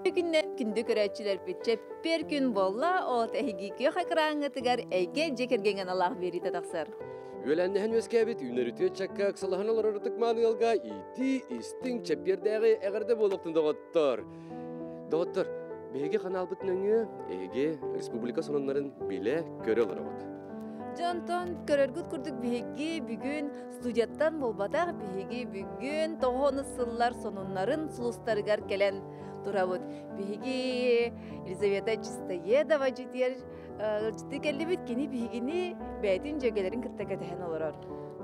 Күннэн күндү көрөөччүлэрбит чэппиэр күн буолла, от эһиги күөх экраҥҥытыгар эйгэ дьиэ кэргэҥҥэ аналаах биэриитэ тахсар. Үөлэннэһэн үөскээбит үүнэр үтүө ыччакка ыксалаһан олорор ытык мааны ыалга итии истиҥ чэппиэрдээҕи эҕэрдэ буолуохтун доҕоттор! Доҕоттор, биһиги ханаалбыт нөҥүө эһиги республика сонуннарын билэ, көрө олоробут. Дьонтон көрөргүт курдук биһиги бүгүн студияттан буолбатах, биһиги бүгүн тоҕону сыллар сонуннарын сулустарыгар кэлэн турабыт. Биһиги Елизавета Чистоедова дьитиэр ыалдьыттыы кэллибит, кини биһигини бэйэтин дьүөгэлэрин кытта кэтэһэн олорор.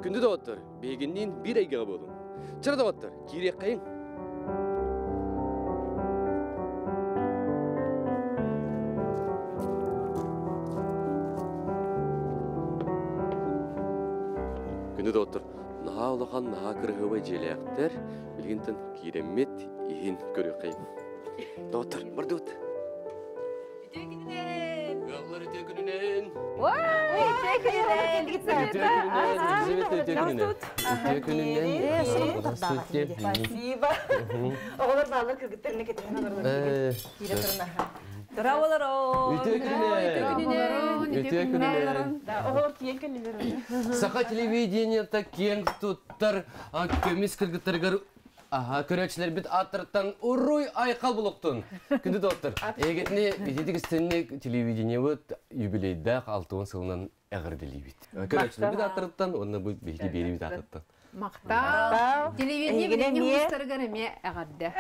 Күндү доҕоттор, биһигинниин биир эйгэҕэ буолуҥ. Чара доҕоттор, киириэххэйиҥ. Күндү доҕоттор, наһаа улахан, наһаа кыраһыабай дьиэлээхтэр. Билигинтэн киирэммит иһин көрүөххэйиҥ. Доҕоттор, бардыбыт. Үтүө күнүнэн! Ыаллар үтүө күнүнэн! Үтүө күнүнэн! Үтүө күнүнэн! Елизавета үтүө күнүнэн! Үтүө күнүнэн! Здравствуйте! Спасибо. Оҕолор бааллар кыргыттарына кэтэһэн олоролор. Киирэ турун аха. Браво Үтүө күнүнэн! Үтүө күнүнэн! Оҕолор тиийэн кэллилэр. Саха телевидениета киэҥ туттар көмүс кыргыттарыгар Аха, көрөөччүлэрбит ааттарыттан уруй айхал булуктун. Күндү доҕоттор, эһигитини ититик истинник телевидениебыт юбилейдаах 60 сылынан эҕэрдэлиибит. Көрөөччүлэрбит ааттарыттан уонна бу биһиги биэриибит аатыттан. Махтал. Телевидение билиҥҥи уустарыгар эмиэ эҕэрдэ.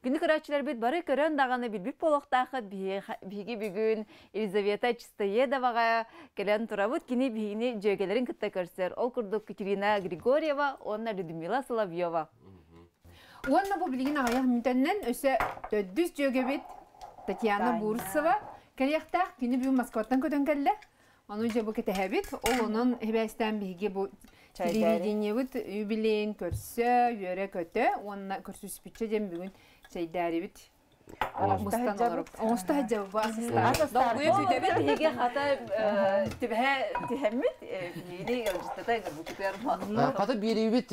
Күндү көрөөччүлэрбит бары көрөн даҕаны билбит буолуохтааххыт биһиги бүгүн Елизавета Чистоедоваҕа кэлэн турабыт. Кини биһигини дьүөгэлэрин кытта көрсөр. Ол курдук Катерина Григорьева уонна Людмила Соловьева. Уонна бу билигин аҕыйах мүнүүтэннэн өссө төрдүс дьүөгэбит Татьяна Бурцева кэлиэхтээх. Кини бүгүн Москваттан көтөн кэллэ. Ону дьэ бу кэтэһэбит. Ол онон сибээстээн биһиги бу телевидениебыт юбилейин көрсө, үөрэ-көтө уонна көрсүспүччэ диэн бүгүн чэйдээрибит. Мустан олоруп. Оҥосто сылдьабыт. Долгуйа күүтэбит биһиги хата түбэһэ түһэммит биһигини ыалдьыттата ыҥырбытыгар Хата биэриибит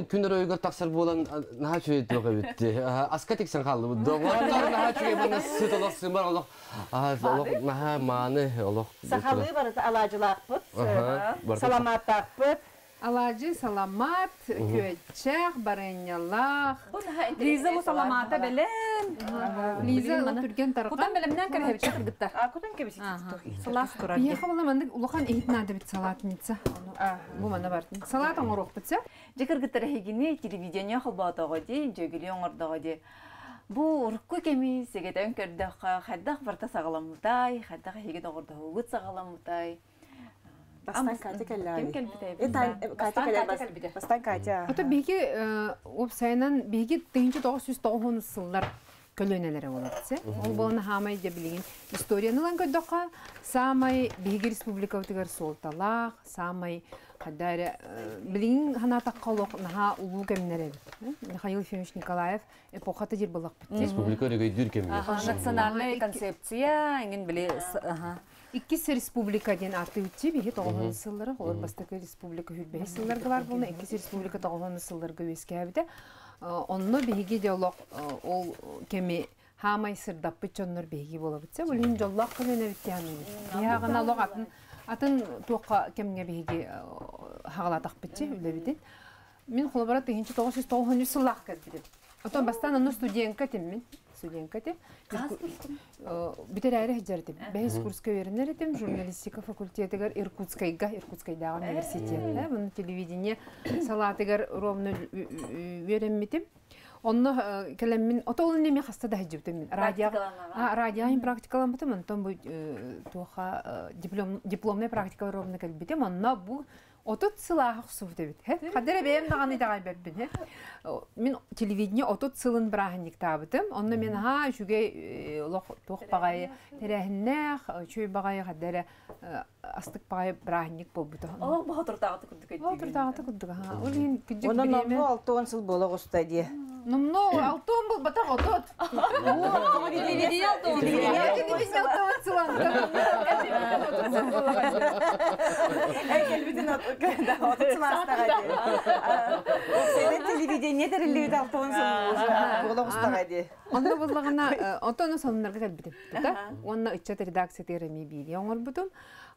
күн өрөйүгэр тахсар буолан наһаа үчүгэй туох эбит аска тиксэн хааллыбыт доҕоттор наһаа үчүгэй манна сыт олох сымар олох олох наһаа мааны олох Сахалыы барыта алаадьылаахпыт, саламааттаахпыт. Алаадьы, саламаат, күөччэх, барыанньалаах. Лиза бу саламаата бэлэм. Лиза түргэн тарҕан. Кутан бэлэмнээн кэбиһэбит кыргыттар. А кутан кэбисит. Сылаас турар. Биһиэхэ була маннык улахан иһит наада бит салатница. Бу манна бар. Салат оҥоруохпут сэ. Дьэ кыргыттар эһигини телевидение холбоотоҕо дии, дьөгүлүү оҥордоҕо дии. Бу урукку кэми сэгэтэн көрдөххө, хайдах барыта саҕаламмытай, хайдах эһиги доҕордоһуугут саҕаламмытай? Бастан Катя кэллэҕэ. Ким кэлбитэй? Катя кэлбитэ. Бастан Катя. Ото биһиги уопсайынан биһиги 1990 сыллар көлүөнэлэрэ буолар. Ол буолан хаамай дьэ билигин историяны ылан көрдөххө, саамай биһиги республикабытыгар суолталаах, саамай хайда эрэ билигин санаатахха олох наһаа улуу кэмнэр эбит. Михаил Ефимович Николаев эпохата диир буоллахпыт. Республика өрөгөйдүүр кэмигэр. Национальная концепция, эҥин били Иккис республика диэн ааттыыбытчы биһи тоҕоһун сыллары, олор бастакы республика хүрбэһи сылларга бар буолна, иккис республика тоҕоһун сылларга үөскээбитэ. Онно биһиги де олох ол кэми хаамай сырдаппыт дьоннор биһиги буолабыт. Ол иһин дьоллоох көлүөнэбит диэн Биһиги олох атын атын туохха кэмҥэ биһиги хаҕалаатахпытчы үлэбитин. Мин холобура 1993 сыллаах кэлбитим. Оттон бастаан онно студентка этим мин. Студентка этим. Бүтэрээри сылдьар этим. Бэһис курска үөрэнэр этим. Журналистика факультетыгар Иркутскайга, Иркутскайдааҕы университетка, муну телевидение салаатыгар ровно үөрэммитим. Онно кэлэммин, ото ол иннэ хаста да сылдьыбытым мин. Радио, радио практикаламмытым, онтон бу туоха дипломная практика ровно кэлбитим. Онно бу 30 сыл ааһа охсубут эбит. Хадара бэйэм даҕаны итэҕэйбэппин. Мин телевидение 30 сылын бырааһынньыктаабытым. Онно мен аһаа үчүгэй олох туох баҕайы тэрээһиннээх, үчүгэй баҕайы хадара астык баҕайы бырааһынньык буолбута. Олох боотуртааҕыты курдук өйдүүбүн. Боотуртааҕыты курдук аһаа. Ол иһин күдьүк Онон номнуо 60 сыл буола оҕуста дии. Номнуо 60 буолбатах 30. Телевидение 60. Телевидение 60. сылантан. Эй кэлбитин 30 сылаастаҕа дии. Сенен телевидение тэриллибит 60 сыл уже буола оҕустаҕа дии. Онно буллаҕына, онтон сонуннарга кэлбитим. Тута. Уонна ыччат редакциятыгар эмиэ биири оҥорбутум.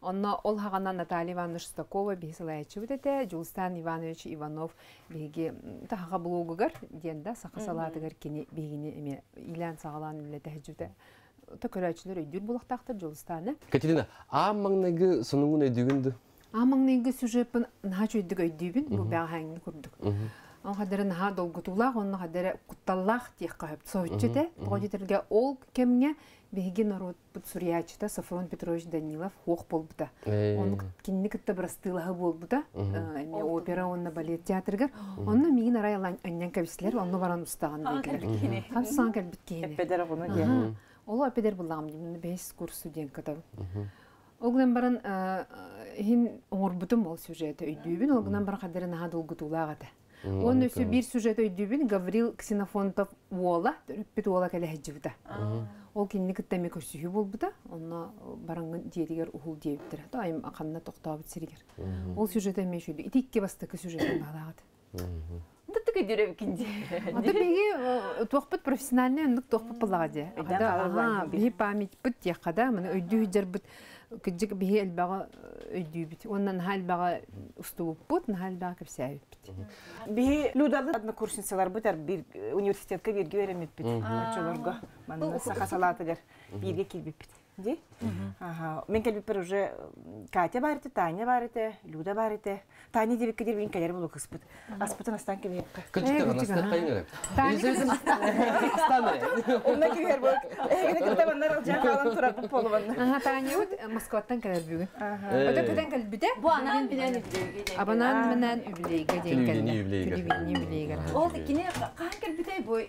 Онно ол хаҕана Наталья Ивановна Шестакова биһи салайааччыбыт этэ, Дьулустан Иванович Иванов биһиги таһаҕа блогугар диэн да саха салаатыгар кини биһигини эмиэ иилээн-саҕалаан үлэлэтэ То көрөөччүлэр өйдүүр буолуохтаахтар Дьулустааны. Катерина, аан маҥнайгы сонуҥҥун өйдүүгүн дуу? Аан маҥнайгы сюжеппын наһаа үчүгэйдик өйдүүбүн, бу бэҕэһээҥҥи курдук. Ол хадара наһаа долгутуулаах уонна хадара кутталлаах диэххэ сөп. Соһуччу этэ. Тоҕо диэтэргэ ол кэмҥэ биһиги норуотпут суруйааччыта Софрон Петрович Данилов хуох буолбута. Ону кинини кытта бырастыылаһы буолбута. Эмиэ опера уонна балет театрыгар. Онно миигин арай анньан кэбистилэр, онно баран устаҕын диэтилэр. Хас саҥа кэлбит киһини. Эппедер оҕону диэн. Ол эппедер буллаҕым дии, бэһис курс студенткатабын. Ол гынан баран иһин оҥорбутум ол сюжеты өйдүүбүн, ол гынан баран хадары наһаа долгутуулаах этэ. Уонна өссө биир сюжет өйдүүбүн, Гаврил Ксенофонтов уола, төрөппүт уола кэлэ сылдьыбыта. Ол кинини кытта эмиэ көрсүһүү буолбута, онно бараҥҥын дьиэтигэр уһул диэбиттэрэ. То айым ханна тохтообут сиригэр. Ол сюжет эмиэ үчүгэй. Ити икки бастакы сюжетым баалаах этэ. Тык өйдүүрөбүккүн дии. Ата биһиги туохпут профессиональный оннук туохпут буллаҕа дии. Биһи памятьпыт диэххэ да, маны өйдүү сылдьарбыт кырдьык биһи элбэҕи өйдүүбүт. Уонна наһаа элбэҕи устубуппут, наһаа элбэҕи кэпсээбиппит. Биһи Людалы однокурсницаларбыт бир университетка бииргэ үөрэммиппит. Оччолорго манна саха салаатыгар бииргэ киирбиппит. Ди? Ага. Мен кэлбиппэр уже Катя бар этэ, Таня бар этэ, Люда бар этэ. Таня диэбиккэ диэри мин кэлэр буолу кыспыт. Аспытын астан кэбиһиэххэ. Кырдьык астан хайын эрэ. Астан эрэ. Онно киһэр бу. Эһигини кытта манна алжан хаалан турарбыт буолубанна. Аха, Таня вот Москваттан кэлэр бүгүн. Өтө көтөн кэлбитэ. Бу анаан билэн үбүлүөйгэ. Абанаан менен үбүлүөйгэ диэн кэллэ. Телевидение үбүлүөйгэр. Телевидение үбүлүөйгэр. Ол кини хаһан кэлбитэй бу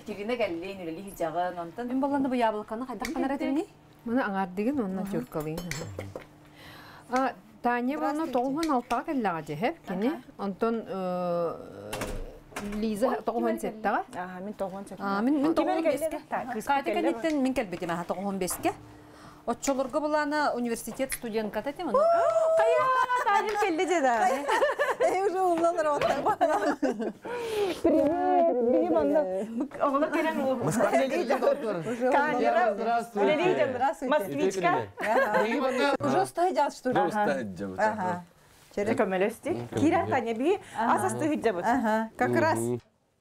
Катерина кэллин, үлэлии сылдьаҕын, онтон Мин балланы бу яблоканы хайдах ханар этимний? Маны аҥаардыгын уонна тюркалыын. Таня буолна 96-ға кэллэҕэ дьэһэп кини. Онтон Лиза 97-ҕэ. Аха, мин 97. Мин Ким эрэ 95-ке. кэллэ? Катя кэнниттэн мин кэлбитим аха 95-ке. Оччолорго булаана университет студентката этим. Хайа, Таня кэллэ дьэ да. Уже уллалар Привет, биһи манна оҕолор кэлэн Камера. Здравствуйте. Здравствуйте. Москвичка. Уже устайдят, что ли? Ага. Чэрэ көмөлөстү. Кира Таня би ас асты хыджабыт. Ага, как раз.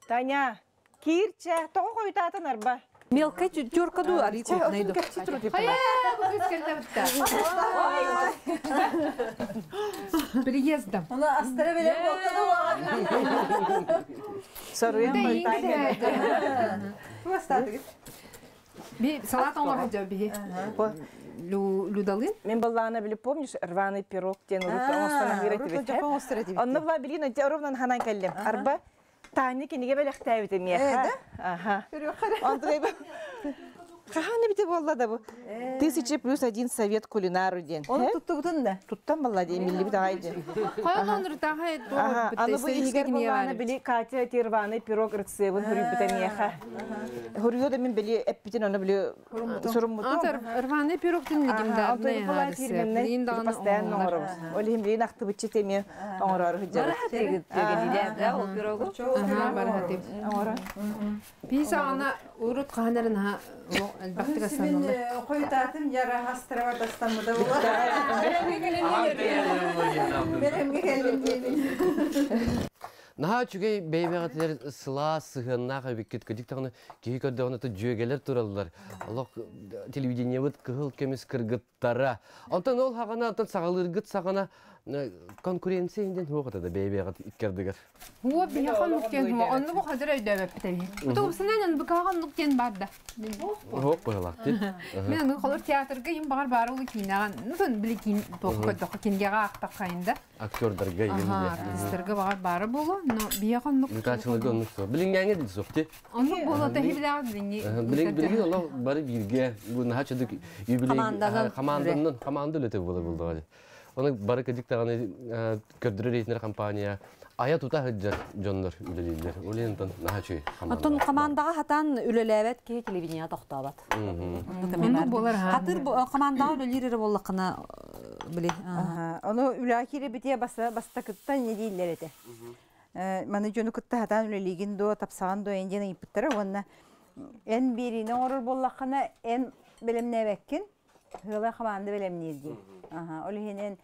Таня, киирчэ, тоҕо хойутаатын арба. Мелкая терка ду, ари крупный ду. Хайа, бу кыз кэллэ бутта. Приездом. Она астара билер болтаdı. Соруйан хойутаан Bu Би салат оҥорор дьэ биһи. Людалын. Мен баллаана били помнишь рваный пирог диэн урут оҥостон аһыыр этибит. Онно була билигин өтө ровно ханан кэллим. Арба Таня кинигэ бэлэхтээбит миэхэ. Аха. Онтон Хаһан бите буолла да бу. 1000 плюс 1 совет кулинару диэн. Onu tuttubutun da. Туттан балла диэн миллибит аҕай диэн. Хайа онуртааха Ага, аны бу иһигэр буоллаана били Катя ити рваный пирог рецебин хуруйбута миэхэ. Хуруйу да мин били эппитин оны били суруммутум. Рваный пирог тин легендарный рецепт. Постоянно оҥоробут. Ол иһин билин ахтыбытчы теме оҥорор сылдьабыт. Ол пирогу. Оҥоро. Писа ана урут хаанарын ха элбэхтик астаналар. Хойутаатым яра астара дастаммыда була. Беремге келдим диэмин. Наһаа үчүгэй бэйбэҕэтилэр сылаас сыһыаннаах эбиккит кырдьык даҕаны киһи көрдөҕүнэ дьүөгэлэр тураллар. Олох телевидениебыт кыһыл көмүс кыргыттара. Онтон ол хаҕана, онтон саҕалыыргыт саҕана конкуренция диэн суох этэ да бэйбэҕит иккэрдигэр. Хуо биһиэхэ оннук диэн хуо оннук хадыр өйдөөбөппүт эбит. Тубусунан НБК-ҕа оннук диэн бар да. Хоп быһылаах дии. Мен аны холор театрга им багар баар улу киинэҕэн, ну сон били киин туох көрдөххө кинигэҕэ аахтаххайын да. Актердарга иин Аха, артистерга багар баара буолуо, но биһиэхэ оннук Мытаачыларга оннук суох. Билиҥҥээҥҥэ дии суох дии. Оннук буолуо тэһи билэҕит билиҥҥи. Билин билигин олох бары бииргэ бу наһаа чөдүк юбилей Команданан команданан команда үлэтэ буолар булдаҕа. Оны бары кыдьык даҕаны көрдөрөр иһитиннэрэр компания айа тута сылдьар дьоннор үлэлииллэр. Ол иһин наһаа үчүгэй хамаанда. Оттон хамаандаҕа хатаан үлэлээбэт киһи телевидениеҕа тохтообот. Оннук буолар аһаа. Хатыр хамаандаҕа үлэлиир эрэ буоллаххына били. Ону үлэҕэ киирэ бастакыттан не дииллэр этэ. Маны дьону кытта хатаан үлэлиигин дуо, тапсаҕын дуо диэн ыйыппыттара уонна эн биэриини оҥорор буоллаххына эн бэлэмнээбэккин, Ыала хамаанда бэлэмниир дии. Ол иһинэн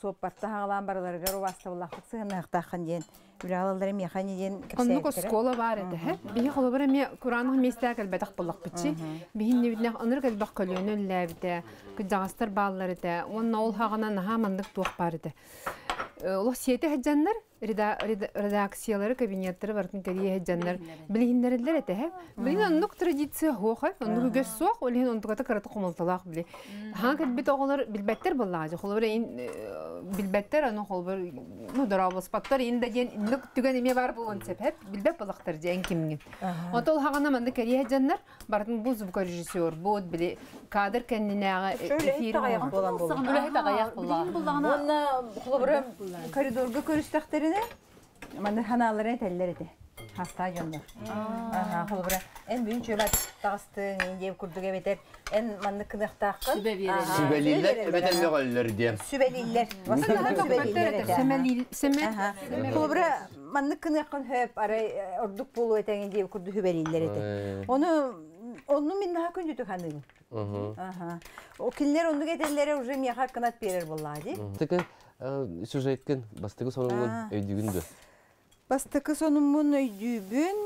суоппарта хаҕалаан барыларыгар убаастабыллаахтык сыһыаннаһыахтааххын диэн үлэ алаллара миэхэ ини диэн Оннук кэпсээбиттэрэ. оскуола баар этэ. Биһи холобура эмиэ кураанах миэстэҕэ кэлбэтэх буоллахпытчы. Биһиннибитинэх ынырык элбэх көлүөнэ үллээбитэ, кырдьаҕастар бааллар этэ. Уонна ол хаҕана наһаа маннык туох баар этэ. Олох сиэтэ сылдьаннар редакциялары, кабинеттары барытын кэрийэ сылдьаннар билиһиннэрэллэр этэ. Билигин оннук традиция суох, оннук үгэс суох, ол иһин онтуката кырата хомолтолоох били. Хаҥа кэлбит оҕолор билбэттэр буоллаҕа. Холобур билбэттэр, аны холобур ну дорообоспоттор ин да диэн инник түгэн эмиэ баар буолуон сөп, билбэт буоллахтар дьэ эн кимҥин. Онтон ол хаҕана маннык кэрийэ сылдьаннар барытын бу звукорежиссер буут били кадр кэннинээҕи эфир Үлэһит аҕыйах буоллаҕына. Уонна холобура коридорга көрүстэхтэринэ манны ханааларын этэллэр этэ. Хастаа дьоннор. Холобура эн бүгүн чүөбэ таҕыстыҥ, ин диэбит курдук эбэтэр эн маннык кыныахтааххын. Сүбэ биэрэллэр. Сүбэлииллэр эбэтэр мөҕөллөр диэн. Сүбэлииллэр. Сүбэлииллэр этэ. Сэмэ. Холобура маннык кыныаххын хөп арай ордук буолуо этэҥин диэбит курдук сүбэлииллэр этэ. Ону онну мин наһаа күндүтүк саныыбын. О кинилэр оннук этэллэрэ уже миэхэ кынат биэрэр буоллаҕа дии. Бастакы сюжеткин, бастакы сонуҥҥун өйдүүгүн дуо? Бастакы сонуммун өйдүүбүн.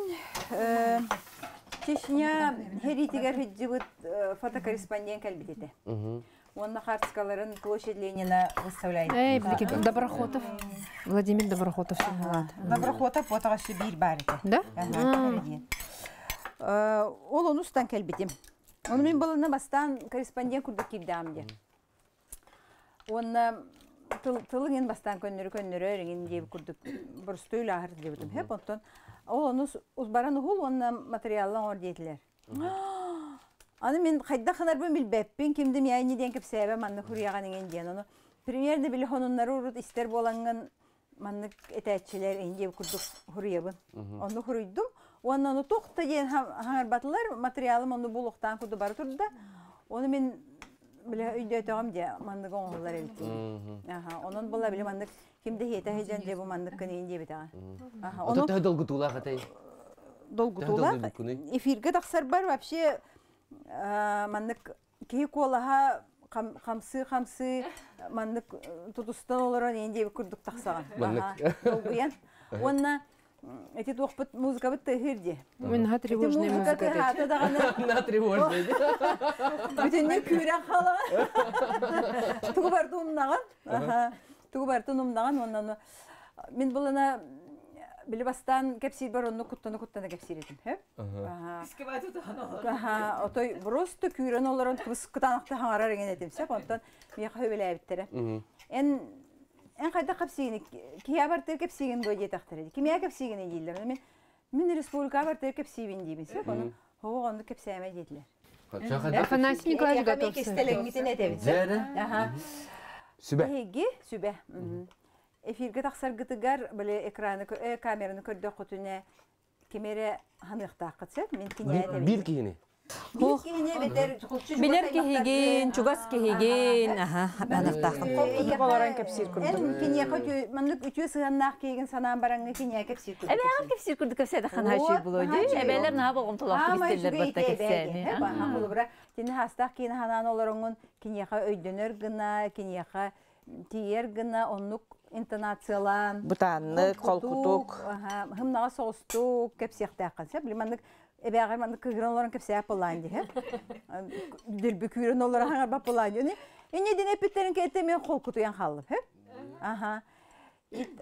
Чечня сэриитигэр сылдьыбыт фотокорреспондент кэлбит этэ. Уонна хаартыскаларын площадь Ленина выставляет. Эй, Доброхотов. Владимир Доброхотов. Доброхотов фотоҕа биир баар этэ. Да? Ол онустан кэлбитим. Ону мин балына бастаан корреспондент курдук киирдэҕим диэн. Уонна тылын бастаан көннөрү-көннөрөр иҥин диэбит курдук боростуой үлэ диэбитим. Хэп онтон ол ону баран уһул уонна материалла оҥор диэтилэр. Аны мин хайдах гынарбын билбэппин, ким да миэхэ диэн кэпсээбэ маннык хуруйаҕын иҥин диэн. Ону примерно били хонуннары урут истэр буолаҥҥын маннык этээччилэр иҥин диэбит курдук хуруйабын. Онну хуруйдум. Уонна ону туох да диэн хаҥарбатылар, материалым онну булуохтаан курдук бара турда. Ону мин биле өйдөөтөҕүм дьэ маннык оҥоһуллар эбит. Аха, онон була били маннык ким да иһиэтэ сылдьан дьэ бу маннык кыныйын диэбитэҕэ. Аха, Ону төһө долгутуулаах этэй? Долгутуулаах. Эфиргэ тахсарбар вообще маннык киһи куолаһа хамсыы-хамсыы маннык тутустан олорон иэн диэбит курдук тахсаҕын. Долгуйан. Уонна эти туохпут музыкабыт тыаһыыр дии. Наһаа тревожная музыка тыаһаата даҕаны. Наһаа тревожная дии. Бүтүннүү күүрэн хаалаҕын. Тугу барытын умнаҕын. Тугу барытын умнаҕын уонна мин булана били бастаан кэпсиирбэр оннук куттана-куттана кэпсиир этим. Отой просто күүрэн олорон кытаанахта хаҥарар эҥин этим сөп. Онтон миэхэ сөбүлээбиттэрэ. Эн эн хайдах кэпсиигин киһи бартыыр кэпсиигин дуо диэтэхтэрэ. Кимиэхэ кэпсиигин дииллэр. Мен мин республика бартыыр кэпсиибин диибин сөп. Ону хоҕо оннук кэпсээмэ диэтилэр. Афанасий Николаевич Готовцев. Кистэлэҥмитин этэбит. Сүбэ. Эһиги сүбэ. Эфиргэ тахсаргытыгар били экраны камераны көрдөххүтүнэ ким эрэ ханыахтааххыт сөп. Мин киниэ этэбин. Биир киһини. Биир киһини эбэтэр Билэр киһигин, чугас киһигин, аха, ханыахтааххын. Холкутук олорон кэпсиир курдук. Эн киниэхэ маннык үтүө сыһыаннаах киһигин санаан бараҥҥа киниэхэ кэпсиир курдук. Эбээҕин кэпсиир курдук кэпсээдэ ханааччы буолуо дии. Эбээлэр наһаа болҕомтолоохтук истэллэр батта кэпсээни. Холобура, тини хаастаах киһини ханаан олороҥҥун киниэхэ өйдөнөр гына, киниэхэ тиийэр гына оннук интонациялаан бытааннык, холкутук, хымнаҕа соҕустук кэпсиэхтээххин сөп. Били маннык эбээҕэр маннык кыыһыран олорон кэпсээп буоллаан диһэ. Дүлбү күүрэн олорон хаҥарбат буоллаан дии. Инньэ диэн эппиттэрин кэнниттэн мен холкутуйан хааллым. Аха.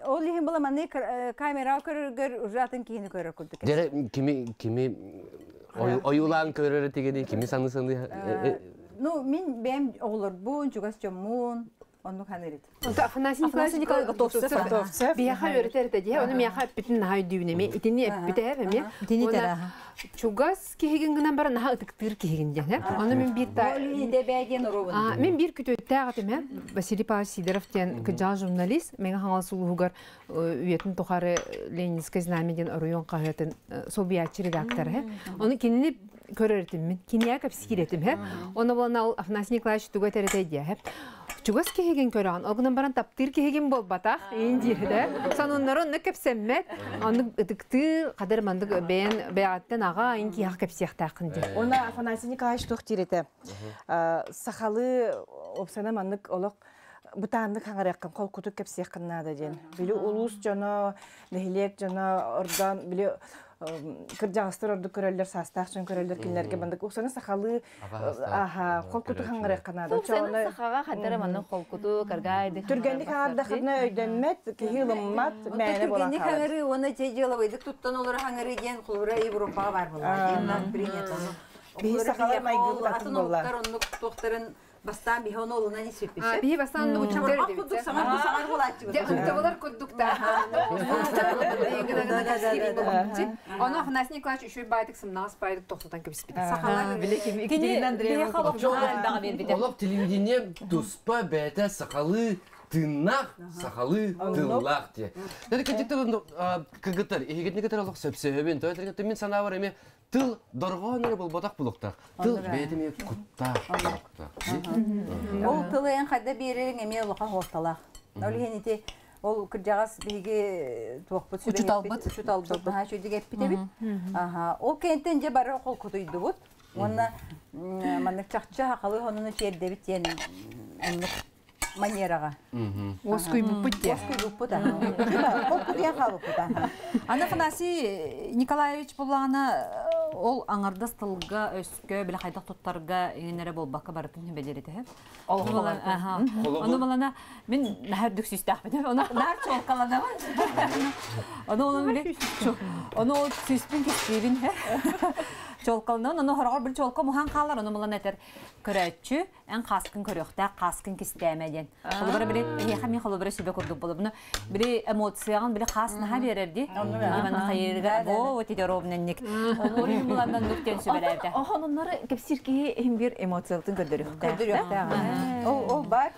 Ол иһин була маннык камераҕа көрөргөр уже атын киһини көрөр курдук. Дьэ кими кими ойуулаан көрөр этигини кими саны саны Ну, мин бэйэм оҕолорбун, чугас дьоммун. Оннук ханырыт. Онто Афанасий Николаевич Готовцев. Биһиэхэ үөрэтэр этэ дии. Ону миэхэ эппитин наһаа өйдүүбүн эмиэ. Итини эппитэ эмиэ. Итини Уонна этэр, Чугас киһигин гынан баран наһаа ытыктыыр киһигин диэн. э. Ону мин биир та Ол диэн оробун. Мин биир күтүөттээх этим, э. Василий Павлович Сидоров диэн кыдьаал журналист, Мэҥэ Хаҥалас улууһугар үйэтин тухары Ленинское знамя диэн оройуон хаһыатын солбуйааччы редактора. э. Ону кинини көрөр этим мин. Киниэхэ кэпсиир этим. э. Ону буолан ол Афанасий Николаевич тугу этэр этэй диэ. э. Чугас киһигин көрөҕүн, ол гынан баран таптыыр киһигин буолбатах, иин диир да. Сонуннары онно кэпсэммэт, оннук ытыктыы, хадыр мандык бэйэн бэйэҕиттэн аҕа, ин киһиэхэ кэпсиэхтээххин диэн. Уонна Афанасий Николаевич туох диир этэ? Сахалыы опсана маннык олох бытааннык хаҥарыаххын, холкутук кэпсиэххин наада диэн. Били улуус дьоно, нэһилиэк дьоно ордон били кырдьаҕастар ордук көрөллөр, саастаах дьон көрөллөр кинилэргэ маннык упсана сахалыы аха холкутук хаҥарыахха наада. Сухсаны сахаҕа хантара маннык холкуту каргайды Түргэнник хаҥардахына өйдөммөт, киһи ылыммат, мээнэ буолан Түргэнник хаалар. хаҥырыы уонна те дьыалабайдык туттан олорор хаҥырыы диэн холобура Европаҕа баар буолла. Диэн принято. Биһи сахалар майгыбыт атын Атын буолла. омуктар оннук туохтарын бастаан биһи ону олунан испиппит. Биһи бастаан учуутал Чабырҕах курдук саҥар саҥар буолааччыбыт. Дьэ, ынтыбылар курдук да. Ону Афанасий Николаевич үчүгэй баайдык сымнаҕас баайдык тохтотон кэбиспитэ. Сахалар Кини биһиэхэ олох элбэҕи биэрбитэ. Олох телевидение туспа бэйэтэ сахалыы тыыннаах, сахалыы тыллаах диye. Dedi кытыктар кыгыттар, иһигитни кытар олох сөпсөһөбүн. Тойтер мин санаабар эми тыл дорҕоон эрэ булбатах булуктаах. Тыл бэйэтэ эмиэ куттаах булуктаах. Ол тылы эн хайда биэрэриҥ эмиэ улахан хуолталаах. Ол иһин ити ол кырдьаҕас биһиги туохпут Учуталбыт. Учуталбыт наһаа үчүгэй эппит эбит. Аха. Ол кэнтэн дьэ бары холкутуйдубут. Уонна маннык чахчы хахалы хонуну тиэрдэбит диэн оннук манераҕа. Уоскуйбуппут диэ. Уоскуйбуппут аха. Холкутуйан хаалбыппыт аха. Аны Афанасий Николаевич буллаҕына ол аҥардас тылга, өскө, билэ хайдах туттарга иҥин эрэ буолбакка барытын сүбэлиир этэ. Ону балана мин наһаа үрдүк сүүстээхпин. Ону наар чуолкаланабын. Ону ол били ону ол сүүспүн кистиибин. Чуолкаланан, ону хороҕор били чуолка муһан хаалар, ону балана этэр көрөөччү эн хааскын көрүөхтээх, хааскын кистээме диэн. Холобура били эһиэхэ мин холобура сүбэ курдук буолабын. Били эмоцияҕын били хаас наһаа биэрэр дии. Иван Хайырга бо вот эти ровненник. Олорун буланнан нүктен сүбэлээбитэ. Охонуннары кэпсиир киһи иһин биир эмоциялытын көрдөрүөхтээх. Көрдөрүөхтээх. Ол ол бар.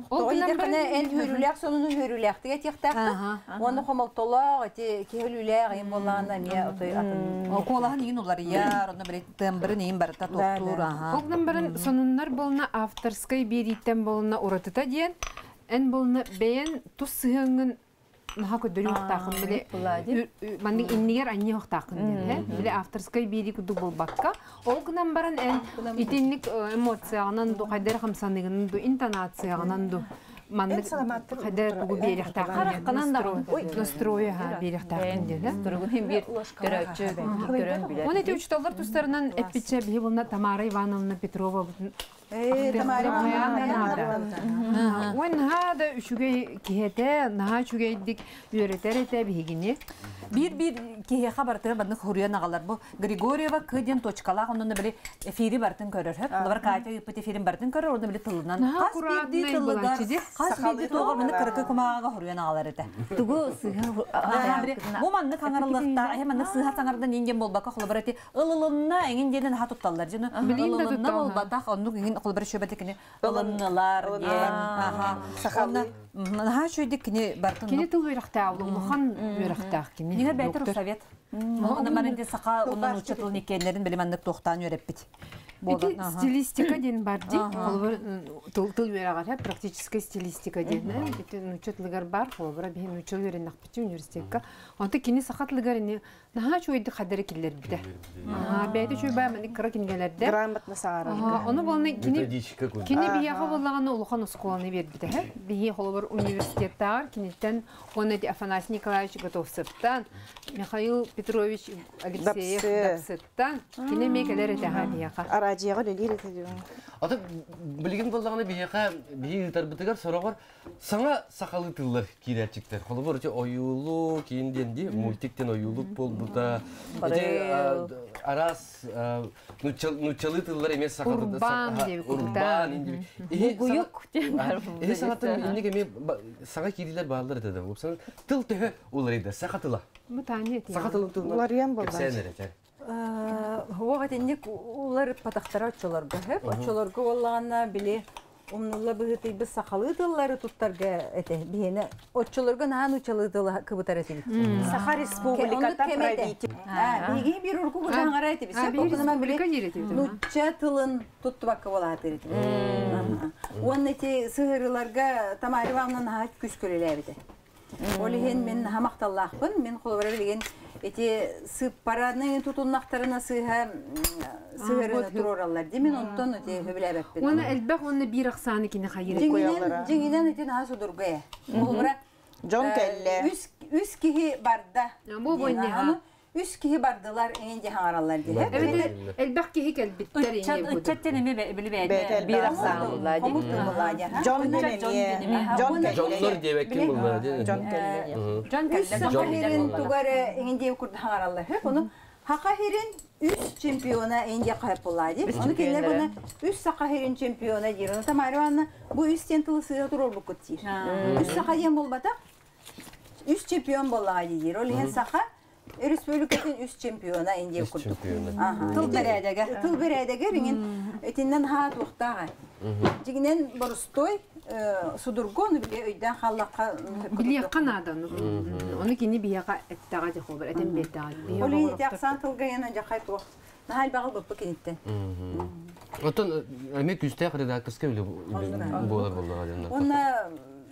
Ол Тоҕо гынан диэтэххинэ эн үөрүүлээх сонуну үөрүүлээхтик этиэхтээххин. Уонна хомолтолоох ити киһи өлүүлээх иһин буоллаҕына эмиэ отой атын. Куолаһын иин уларыйар, онно били тембрин иин барыта туохтуур аха. Ол гынан баран сонуннар буолна авторскай биэрииттэн буолна уратыта диэн эн буолна бэйэн тус сыһыаҥҥын наһаа көрдөрүөхтааххын били маннык иннигэр анньыахтааххын диэн э били авторскай биэрии курдук буолбакка ол гынан баран эн итинник эмоцияҕынан ду хайдары хамсаныгынан ду интонацияҕынан ду маннык хайдары тугу биэриэхтааххын диэн настрой аха биэриэхтааххын диэн э Туругун иһин биир көрөөччү көрөн билэр. Оны эти учуталлар тустарынан эппитче биһи булна Тамара Ивановна Петрова бутун Э, Тамара Ивановна. Уон наһаа да үчүгэй киһи этэ, наһаа үчүгэйдик үөрэтэр этэ биһигини. Биир-биир киһиэхэ барытыгар маннык хоруйан аҕалар. Бу Григорьева К диэн точкалаах, онно били эфири барытын көрөр. Холобур, Катя ыыппыт эфирин барытын көрөр, онно били тылынан. Наһаа Хас биирдии аккуратнай тылыгар, буолааччы дии. хас биирдии туоҕар маннык кыракый кумааҕыга хоруйан аҕалар этэ. Тугу сыыһа Бу маннык хаҥарыллыахтаах, эһэ маннык сыыһа саҥардан иҥген буолбакка, холобур, эти ылылынна эҥин диэнин аха тутталлар. Дьону Билиин да ылылынна тутталлар. буолбатах, оннук иҥин холобур шөбөтө кини ылыннылар диэн. Аха. Сахалыы. Наһаа үчүгэйдик кини бартын Кини тыл үөрэхтээх, улахан үөрэхтээх кини. Нигер бэйтер доктор. совет. Онон баран саха онон нуучча тылын иккиэннэрин били маннык туохтаан үөрэппит. Ити стилистика диэн бар дии. Холобур тыл тыл үөрэҕэр практическая стилистика диэн. Ити нуучча тылыгар бар, холобура биһи нуучча үөрэннэхпит университекка. Онто кини саха тылыгар ини наһаа үчүгэйдик хадары киллэрбитэ. Бэйэтэ үчүгэй баа маннык кыра кинигэлэрдэ. Грамотно саҥарарга. Ону буолна кини Методичка курдук. Кини биһиэхэ буоллаҕына улахан оскуоланы биэрбитэ. Биһи холобур университеттааҕар киниттэн уонна ити Афанасий Николаевич Готовцевтан, Михаил Петрович Алексеев Дапсы. Дапсыттан кини эмиэ кэлэр этэ аха биһиэхэ. Араадьыйаҕа үлэлиир этэ диэн. Ата билигин буоллаҕына биһиэхэ биһи ыытарбытыгар сороҕор саҥа сахалыы тыллар киирээччиктэр. Холобур, ити ойуулук, киин диэн дии, мультик диэн ойуулук буолбута. Ити араас нууччалыы тыллар эмиэ саха Урбаан диэбит урбаан диэбит. Бугуйук диэн бар. Иһи саҥаттан инник эмиэ саҥа киириилэр бааллар этэ да. Тыл төһө уларыйда? Саха тыла. Бу Таня этиэ. Саха тылын туһунан Уларыйан буолла. кэпсээн эрэ этэр. Уох итинник уларыппатахтара оччолорго сөп. Оччолорго буоллаҕына били умнулла быһыытыйбыт сахалыы тыллары туттарга этэ. Биһиэнэ оччолорго наһаа нууччалыы тылы кыбытар этибит. Саха Республиката правитель. Биһиги биир урукку кутаҥара этибит. А, Сөп. биир Окунама били республика диир этибит. нуучча тылын туттубакка буолаатыр этибит. Уонна ити сыһырыларга Тамара Ивановна наһаа күс көрүлээбитэ. Ол иһин мин наһаа махталлаахпын. Мин холобура билигин ити сыппараны тутуннахтарына сыыһа сыһырыны туруораллар дии. Мин онтон ити хөбүлээбэппин. Уонна элбэх уонна биир ахсааны кини хайыр. Дьиҥинэн, дьиҥинэн ити наһаа судургу ээ. Холобура Дьон кэллэ. үс үс киһи барда. Бу диэн. бойнеха. Аны үс киһи бардылар эҥин дии хаҥараллар дии. Эбэтэр элбэх киһи кэлбиттэр Ыччат инне ыччат диэн эмиэ били Бэйэтэ бэйэтэ элбэх Биир ахсаан. ахсаан булла дии. Хомур тыллаа дии. Дьон Уонна диэн дьон эмиэ. диэн эмиэ. Дьон Дьоннор кэллэ. диэбэккин булла диэн. Дьон кэллэ. Дьон Үс кэллэ, дьон саха кэллэ хирин буолла. тугар эҥин дии курдук хаҥараллар. Хөп ону Хаха хирин үс чемпиона Индия хайпылаа дии. Ону кинилэр буна үс саха хирин чемпиона диир. Ону Тамара Ивановна бу үс диэн тылы сыыһа туруорбуккут диир. Үс саха диэн буолбатах. Үс чемпион буоллаҕа диир. Ол иһин саха республикатын үс чемпиона Индия Үс курдук. чемпиона. Аха. Тыл бэрээдэгэ. Тыл бэрээдэгэр иҥин итиннэн хаа туохтааҕа. Дьигинэн борустой судургу ону биле өйдөөн хааллахха Билиэххэ наада ону. Ону кини биһиэхэ эттэҕэ дии холобур, этэн биэрдэҕэ. Ол иһин ити ахсаан тылга яна дьахай туох. Наһаа элбэҕи ылбыппыт киниттэн. Оттон эмиэ күүстээх редакторскай үлэ буолар буоллаҕа диэн. Уонна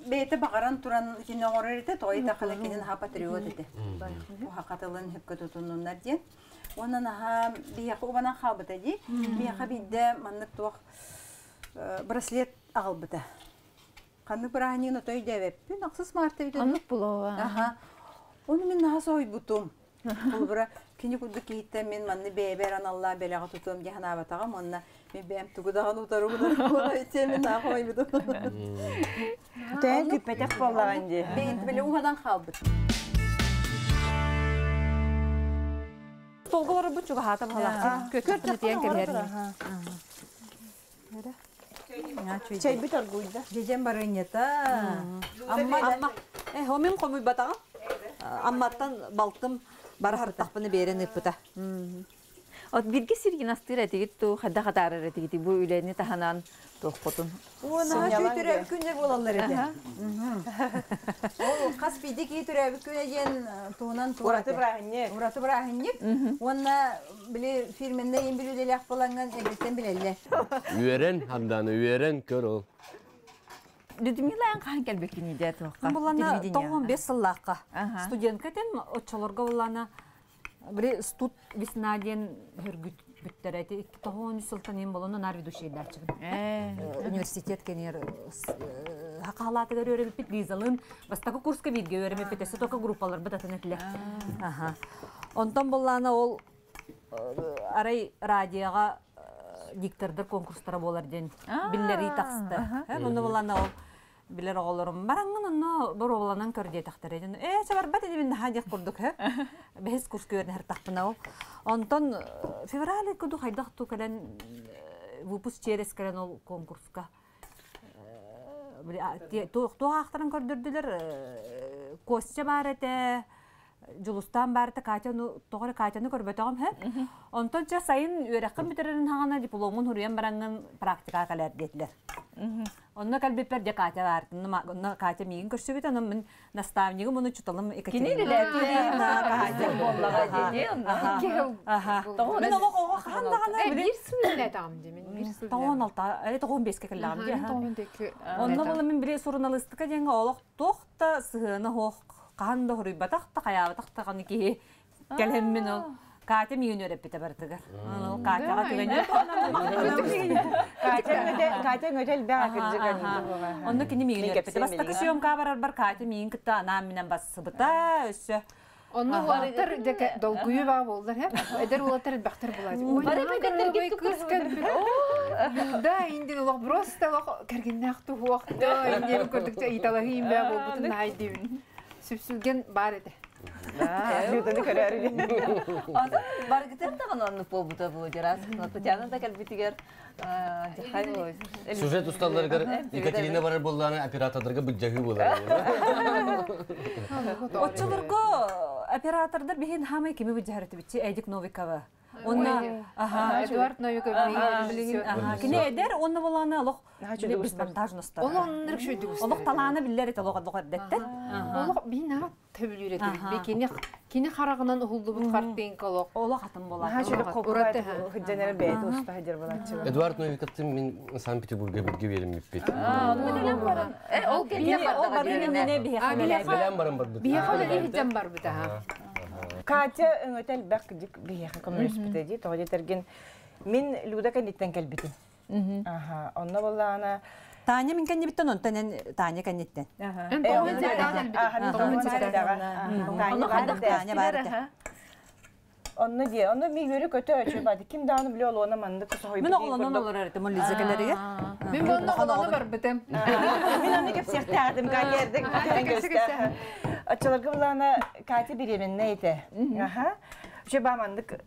бэйэтэ баҕаран туран кини оҥорор этэ, тоҕо итэххинэ кини наһаа патриот этэ. Бу саха тылын сөпкө тутуннуннар диэн. Уонна наһаа биһиэхэ убанан хаалбыта дии. Биһиэхэ биирдэ маннык туох браслет аҕалбыта. Ханнык бырааһынньыгын отой өйдөөбөппүн. Ахсыс марта эбит. Оннук булуо. Аха. Ону мин наһаа соһуйбутум. Холобура, кини курдук киһиттэн мин манны бэйэбэр аналлаах бэлэҕи тутуом дии санаабатаҕым уонна мин бэйэм тугу даҕаны утарыбын мин наһаа хомойбутум. Тээн күппэтэх буоллаҕын дии. Бэйэт били уһадан хаалбыт. Столга олорбут чугаһаата баһалаах. Көтөр тиэн кэбиһэр. Чайбыт оргуйда. Дьэдьэн барыанньата. Амма Амма. Э, хомин хомуйбатаҕым. Амматтан балтым бараһартахпыны биэрэн ыыппыта. От бирге сиргин астыыр этигит туу, хайда хатаарар этигит бу үлэни таһынан туохпутун. Уона Сынньалаҥ төрөөбүт күннэр буолаллар этэ. Ол хас биирдии киһи төрөөбүт күнэ диэн туһунан туох Ураты этэ. бырааһынньык. Ураты бырааһынньык. Уонна били фирменнэй иин бүлүүдэлээх буолаҥҥын эрдэттэн билэллэр. Үөрэн, Хандана, үөрэн көр ол. Людмила эн хаһан кэлбиккиний дии туохха? Булана Телевидениеҕа. 95 сыллаахха. Аха. Студентка этим оччолорго булана били студ весна диэн хөргүт бүттэр эти 2013 сылтан иин болону нар ведущийдааччыбын. Университет кенер хакалаатыгар өрөбүппүт Лизалын бастакы курска бииргэ өрөмүппүт өссө тока группалар бытатын этилэр. Аха. Онтон буллаана ол арай радиоға диктордар конкурстара болар диэн биллэрии тахсты. Онно буллаана ол билер оҕолорум бараҥҥын онно боруобаланан көр диэтэхтэрэ. Ээ, чабарбат инибин наһаа диэх курдук һэ. Бэһис курс көрүнэр тахпына ол. Онтон февраль куду хайдах ту кэлэн выпуск через кэлэн ол конкурска туох аахтаран көрдөрдүлэр Костя баар этэ, Дьулустаан баар этэ, Катяны тоҕо эрэ Катяны көрбөтөҕүм һэ. Онтон чэ сайын үөрэххин бүтэрэрин хаҕана дипломун хуруйан бараҥҥын практикаҕа кэлээр диэтилэр. Онно кэлбиппэр дьэ Катя баар. Онно Катя миигин көрсүбүт, онон мин наставнигым ону учуталым Кини Екатерина. үлэлээти буоллаҕа дии онно. Аха. Мин олох оҕо хаһан даҕаны Э, били биир сыл үлэлээтаҕым дии мин биир сыл. тоҕон алта, э, тоҕон беске кэллэҕим дии. Аха, тоҕон диэки Онно үлэлээтаҕым. була мин били суруналыыстыка диэҥҥэ олох туох да сыһыана суох хаһан да хоруйбатах да хайаабатах да ханы киһи кэлэммин ол Катя миигин үөрэппитэ барытыгар. Ол Катяҕа түгэнэ Катя өтө Катя өтө элбэх акырдьык анды. Онно кини миигин Мин үөрэппитэ. кэпсиэм Бастакы билигин. съемка барарбар Катя миигин кытта анаан минэн бассыбыта өссө. Онно уолаттар долгуйу баа боллар, хэ? Эдэр уолаттар элбэхтэр булаачы. Ой, Бары наһаа бэдэттерге кырабай кыз кэлбит. Да, индин олох просто олох кэргиннээх туһуохта, индин көрдүкчэ ыйталаһыы имбээ буолбутун наһай диибин. Сүпсүлген бар этэ. Люданы көрөр. Атын баргытын даҕаны оннук буолбута бу дьараас. Татьяна да кэлбитигэр дьахай Сюжет усталларыгар Екатерина барар буоллаана оператордарга быдьаһыы буолар. Оччолорго оператордар биһин хамай кими быдьаһар этибитчи Эдик Новикова. Онна аха Эдуард Новиков билигин аха кини эдэр онна болаана олох без монтажностар. Ол оннук шүйдүк. Олох талаана биллер эт олох олох эрдеттен. Олох бина төбүлүр этибит. Кини кини харагынан уһулдубут картинка олох. Олох атын болаа. Наһаа чөлүк Ураты. хыджанера бэйэт уста хадьар балаччы. Эдуард Новиковтын мин Санкт-Петербурга бирге берим биппит. Ол кэлиэ Ол бары мине биһиэхэ Билэн баран барбыт. Биһиэхэ үлэлии сылдьан барбыт аха. Катя өҥөтө элбэх дик биһиэхэ көмөлөспүтэ дии. Тоҕо диэтэргин мин Люда кэнниттэн кэлбитим. Аха, онно боллаана Таня мин кэннибиттен онтон эн Таня кэнниттен. Эн тоҕун сэттэҕэ кэлбит. Тоҕун сэттэҕэ. Таня бар Таня бар этэ. Онно дии, онно ми үөрү көтө өчү бады. Ким дааны биле олуона маннык кусохой. Мин оҕолонон олорор этим, ол Лиза кэлэригэр. Мин буонна оҕолоно барбытым. Мин аны кэпсиэхтээхтим, Катя эрдек Кэпсэ-кэпсэ. Оччолорго булаана Катя беременна ите. Аха. Үчө ба маннык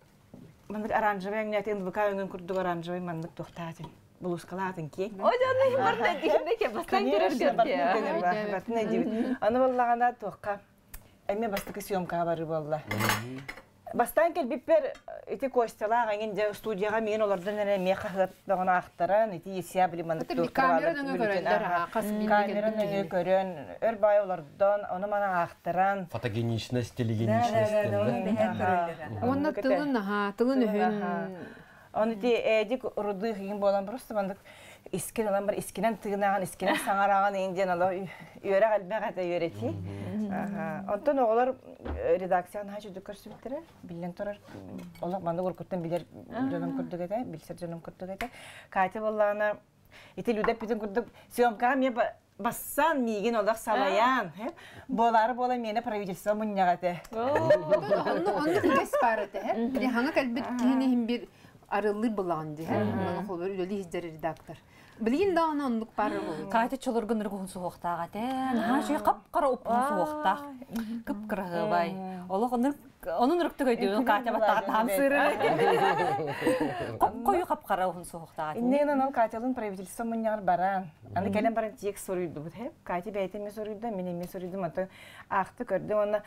маннык оранжевый өҥнөтин бука өҥүн курдук оранжевый маннык тухтаатын. Булускалаатын киэҥ. Ой, дьонно барда дихинде ке бастан көрөр көрдө. Бартын дибит. Аны боллагана туохка эме бастакы съемкаға бары болла. Бастан келбиппер ити Костялаах эҥин дьэ студияҕа миин олордон эрэ эмиэ хаһыаттаҕына аахтаран ити Есия били маннык Камера нөҥө көрөллөр, аха, хас биирдии камера кэлбит нөҥө киһини. Көрөн өр баай олордон ону мана аахтаран Фотогеничность, телегеничность. Да? Уонна тылын аха, тылын өһүн. Оны ти эдик руды хигин болан просто мандык искин алан бар искинен тыгынаган искинен саңараган инден ала үөрэ элбэх этэ үөрэти. Онтон оҕолор редакцияны хачы көрсүбүттере билен турар олох мандык уркуттан билер дьонум курдук этэ билсер дьонум курдук этэ. Катя боллаана ити Люда бүтүн курдук съемкаға ме бассан миигин олох салаян болары бола мени правительство мунньаҕа этэ. Онну онну кэс бар этэ. Били хаңа кэлбит киһини хим бир арыллыр булаган ди. Маны холбор үлели хиджер редактор. Билигин да оны оннук бар болду. Катя чолоргун ыргуһун суһуохтаах этэ. Наһаа шүй қап-қара уппун суһуохтаах. Кып-кыраһыабай. Олох онун онун ырыктык өйдүүн Катя баттаҕа таам сыырыр. Коп-кою қап-қара уһун суһуохтаах этэ. Иннинэн ол Катялын правительство мунньаҕар баран. Аны кэлэн баран тиек соруйдубут. Хеп, Катя бэйэтэ эмиэ соруйда, мин эмиэ соруйдум. Антон аахты көрдүм, онно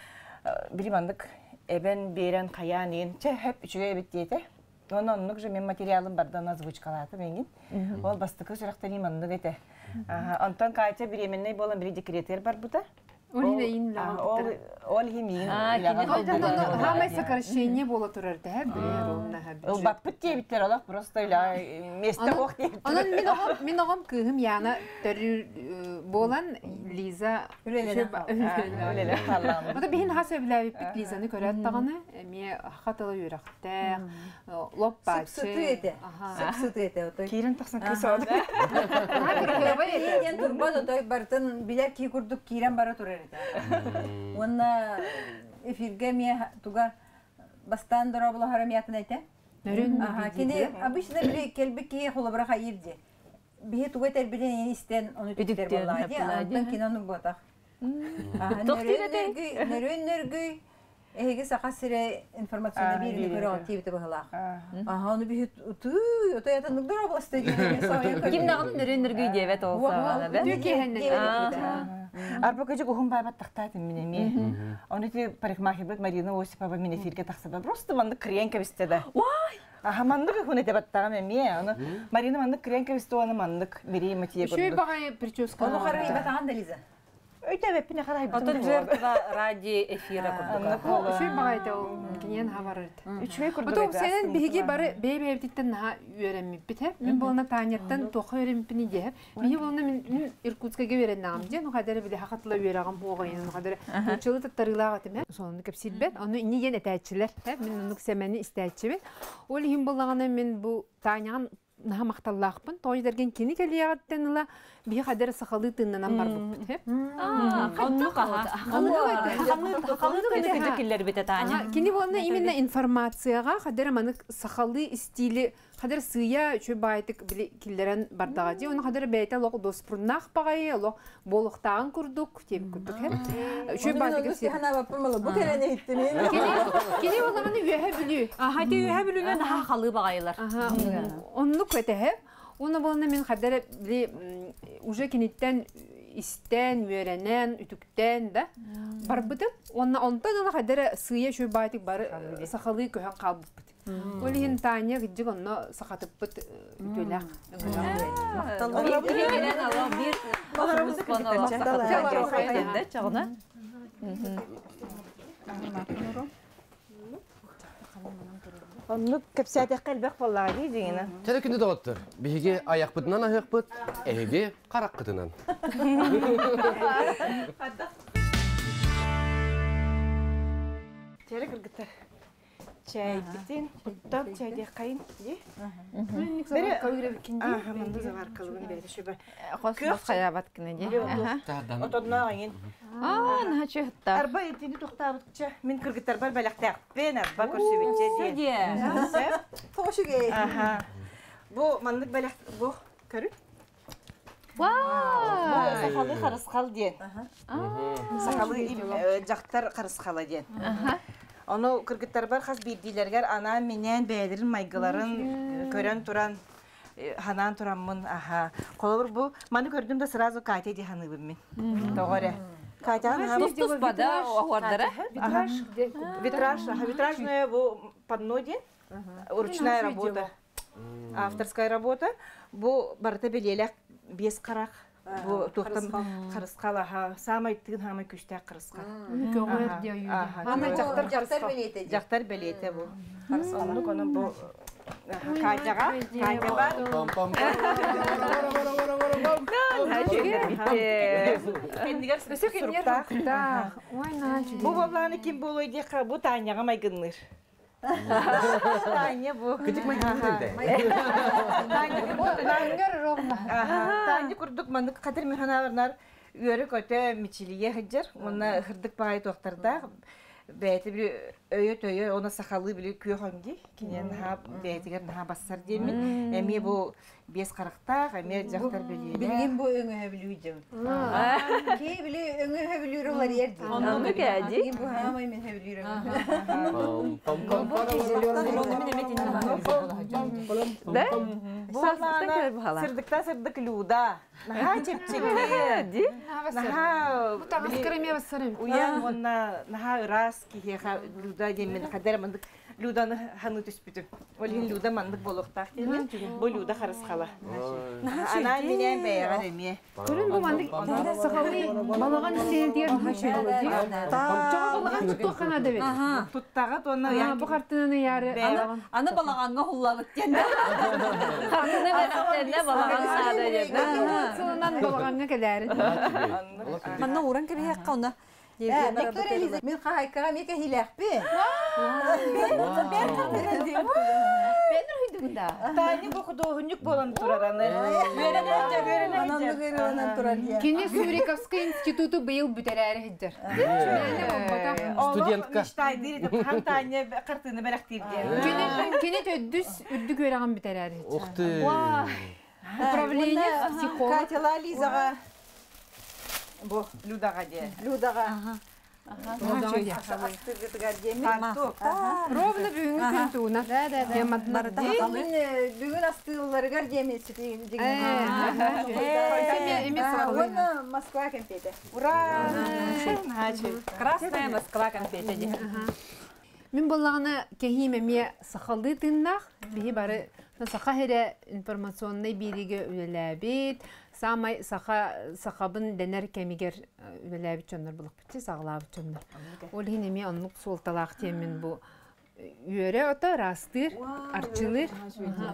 били мандык эбен берен хаян иин. Чэ, хеп, үчүгэй эбит диэтэ. Онно оннук же мен материалым бардан озвучкалаатым эҥин. Ол бастакы сүрэхтэнии маннык этэ. Онтон Катя беременный болан бири декретер барбыта. Ол хин Ол ол химиин. Хамай сокращение бола турар да, били ровно. Ол баппыт диэбиттер олох просто место ох диэбиттер. Онон мин оҕом мин оҕом кыыһым Яна төрүр болан Лиза Үлэлэнэн Үлэлэнэн хааллаҕым. Ото биһин хас өбүлээбиппит Лизаны көрөөт даҕаны эмиэ хатыла үөрэхтээх лоппааччы. Сып-сытыы этэ. Сып-сытыы этэ. Отой. Киирэн тахсан кыыс оҕо. Диэн турбат отой бартын билэр кии курдук киирэн бара турар этэ. Уонна эфирге эмиэ туга бастаан дорооболоһор эмиятын этэ. Нөрүн Аха, кини обычно били келбик кии холобура хайыр ди. Биһи туга тербилин истен ону түктер Үтүктүөн боллаа ди. хаппылаа ди. Антон кинону ботах. Тохтир этэй? Нөрүн нөргүй эһиги саха сире информационный А, биир биир көрө тиибите быһылаах. Аха, ону биһи туу, ото ята нугдор областы Ким даҕаны нөрүн нөргүй диэбэт ол саҕана бэ. Үтүө киэһэннэн. Арба көжүк ухун байбат тахтаатын мин эмиэ. Оны ти парикмахербит Марина Осипова мин эфирге тахсаба. Просто маннык криен кебисте да. Вай! Аха, маннык ухун эте баттагам эмиэ. Оны Марина маннык криен кебисте оны маннык Мирей Матия Үчүгэй курдук. баҕайы прическа. Ону харайбатаҕан да Лиза. Өйтө беппине карай. Отон жертва ради эфира курдук. Үчүгэй баҕайы ол киниэн хабарыт. Үчүгэй курдук. Ото сенен биһиги бары бэйэ-бэйэбититтэн наһаа үөрэммиппит һэ. Мин буолна Таняттан туохха үөрэммиппини диэһэ. Биһи буолна мин мин Иркутскайга үөрэннэҕим диэн, хадара били хахатыла үөрэҕим хуоҕайын, хадара нууччалыы таттарыылаах этим һэ. Сонуну кэпсиирбэт, ону инни диэн этээччилэр һэ. Мин оннук сэмэни истээччибин. Ол иһин буоллаҕына мин бу Таняҕын наһаа махталлаахпын. Тоҕо дэрген кини кэлиэҕиттэн ыла Биһи хадер сахалыы тыыннанан барбыппыт. Хеп. Оннук аха. Сахалыы кыдьык киллэрбитэ Таня. Кини буолна именно информацияга хадер манык сахалыы стили хадер сыйа үчү баайтык били киллэрэн бардаҕа дии. Оны хадер бэйэтэ олох доспурнаах баҕайы, олох буолуохтааҕын курдук, диэбит курдук. Үчү баайтык Бу кэлэн иһиттим. Кини буоллаҕына үөһэ бүлүү. Аха, ти үөһэ бүлүүнэн наһаа халыы баҕайылар. Оннук этэһэ. Уонна буолна мин хадара били уже киниттэн истэн, үөрэнэн, үтүктэн да барбытым. Уонна онтон ыла хадара сыыйа үчүгэй баайтык бары сахалыы көһөн хаалбыппыт. Ол иһин Таня кырдьык онно сахатыппыт үтүөлээх Оннук кэпсээтэххэ элбэх буоллаҕа дии дьиҥинэ. Чэ күндү доҕоттор, биһиги айахпытынан аһыахпыт, эһиги хараххытынан. Чэрэ кыргыттар. Чэйбитин куттан чэйдиэххэйин дии. Аха, манна заваркалыбын бэйэтэ шүбэ. Хос хаябат гына дии. Отонноох эҥин. Аа, наһаа чыһытта. Арба итини тохтаабытча мин кыргыттарбар бэлэхтээхпин, арба көрсүбүтчэ диэн. Тоҕо Аха. Бу маннык бэлэх бу көрү. Бу сахалыы харысхал диэн. Сахалыы дьахтар харысхала диэн. Ону кыргыттарбар хас биирдиилэригэр анаан-минээн бэйэлэрин майгыларын көрөн туран ханаан тураммын аха. Холобур бу маны көрдүм да сразу Катя дии ханыыбын мин. Тоҕо эрэ. Катяны Тус-туспа да оһуордара. Витраж Витраж, аха, витражное бу панно диэн. Ручная работа. Авторская работа. Бу барыта бэлиэлээх биэс харах. Бу туохтан харысхал аха. Самай тыын хамай күштээх харысхал. Көҕөр диэ Аха. Ана дьахтар Дьахтар бэлиэтэ дии. Дьахтар бэлиэтэ бу. Оннук онон бу Катяҕа, Катяба. Кэннигэр суруктаах. Ой, наһаа үчүгэй. Бу буоллаҕына ким буолуой диэххэ, бу Таняҕа майгынныыр. Таня бу. Кыдьык майгынныыр да. Ангар ровно. Таня курдук маннык хатыр механаларнар үөрэ-көтө мичилийэ сылдьар уонна хырдык баайы туохтардаах бэйэтэ били өйө-төйө уонна сахалыы били күөх өҥдүй киниэн наһаа бэйэтигэр наһаа бассар диэммин эмиэ бу биэс харахтаах эмиэ дьахтар бэлиэлээх Билигин бу өҥөһө бүлүү дьым. Кии били өҥөһө бүлүүр олар ер дии. Оннук ээ дии. Бу хаамай мен хөбүлүүр өҥөһө. Да? Бу Састан кэлэр баһала. сырдыкта сырдык Люда наһаа чэпчэки Ди? наһаа Бу таҥаскар эмиэ бассарым. уйан уонна наһаа ыраас киһиэхэ Люда диэммин хадара маннык Люданы ханыы түспүтүм. Ол иһин Люда маннык буолуохтаах диэммин бу Люда харысхала. Анаан минээн бэйэҕэр эмиэ. Көрүн бу маннык сахалыы балаҕан истиэнэтигэр наһаа үчүгэй буолуо дии. Чоҕо балаҕан туттуохха наада эбит. Туттаҕыт уонна Аа, бу хартыынаны ыйаары балаҕан. Аны балаҕаҥҥа хуллабыт диэн. Хартыына бэлэхтэннэ балаҕан саада диэн. Сылынан балаҕаҥҥа кэлээрин. Манна ууран кэбиһиэххэ онно. Виктория Элиза, мен хаһайкаҕа эмиэ кэһиилээхпин. Мен уһуйдугун да. Таня бу худуоһунньук буолан турар аны. Ананнык ырыанан турар диye. Кини Суриковскай институту быйыл бүтэрээри сылдьар. Мээнэ буолбатах. Студентка. Мечтайдыр этим. Хан Таня картина бэлэхтиир диэн. Кини кини төрдүс үрдүк үөрэҕин бүтэрээри сылдьар. Ух ты. Управление психолог. Катяла Лизаҕа, Бу Людаҕа диэн. Людаҕа. Астыгытыгар диэммин. Ровно бүгүҥҥү күн тууна. Мин бүгүн астыылларыгар диэмин Уонна Москва кэмпиэтэ. Ура! Красная Москва конфета диэн. Мин буоллаҕына кэһиим эмиэ сахалыы тыыннаах. Биһи бары саха сирэ информационнай биэриигэ үлэлээбит, саамай саха сахабын дэнэр кэмигэр үлэлээбит дьоннор булукпут саҕалаабыт дьоннор. Ол иһин эмиэ оннук суолталаах диэммин бу үөрэ ото ыраастыыр, арчылыыр.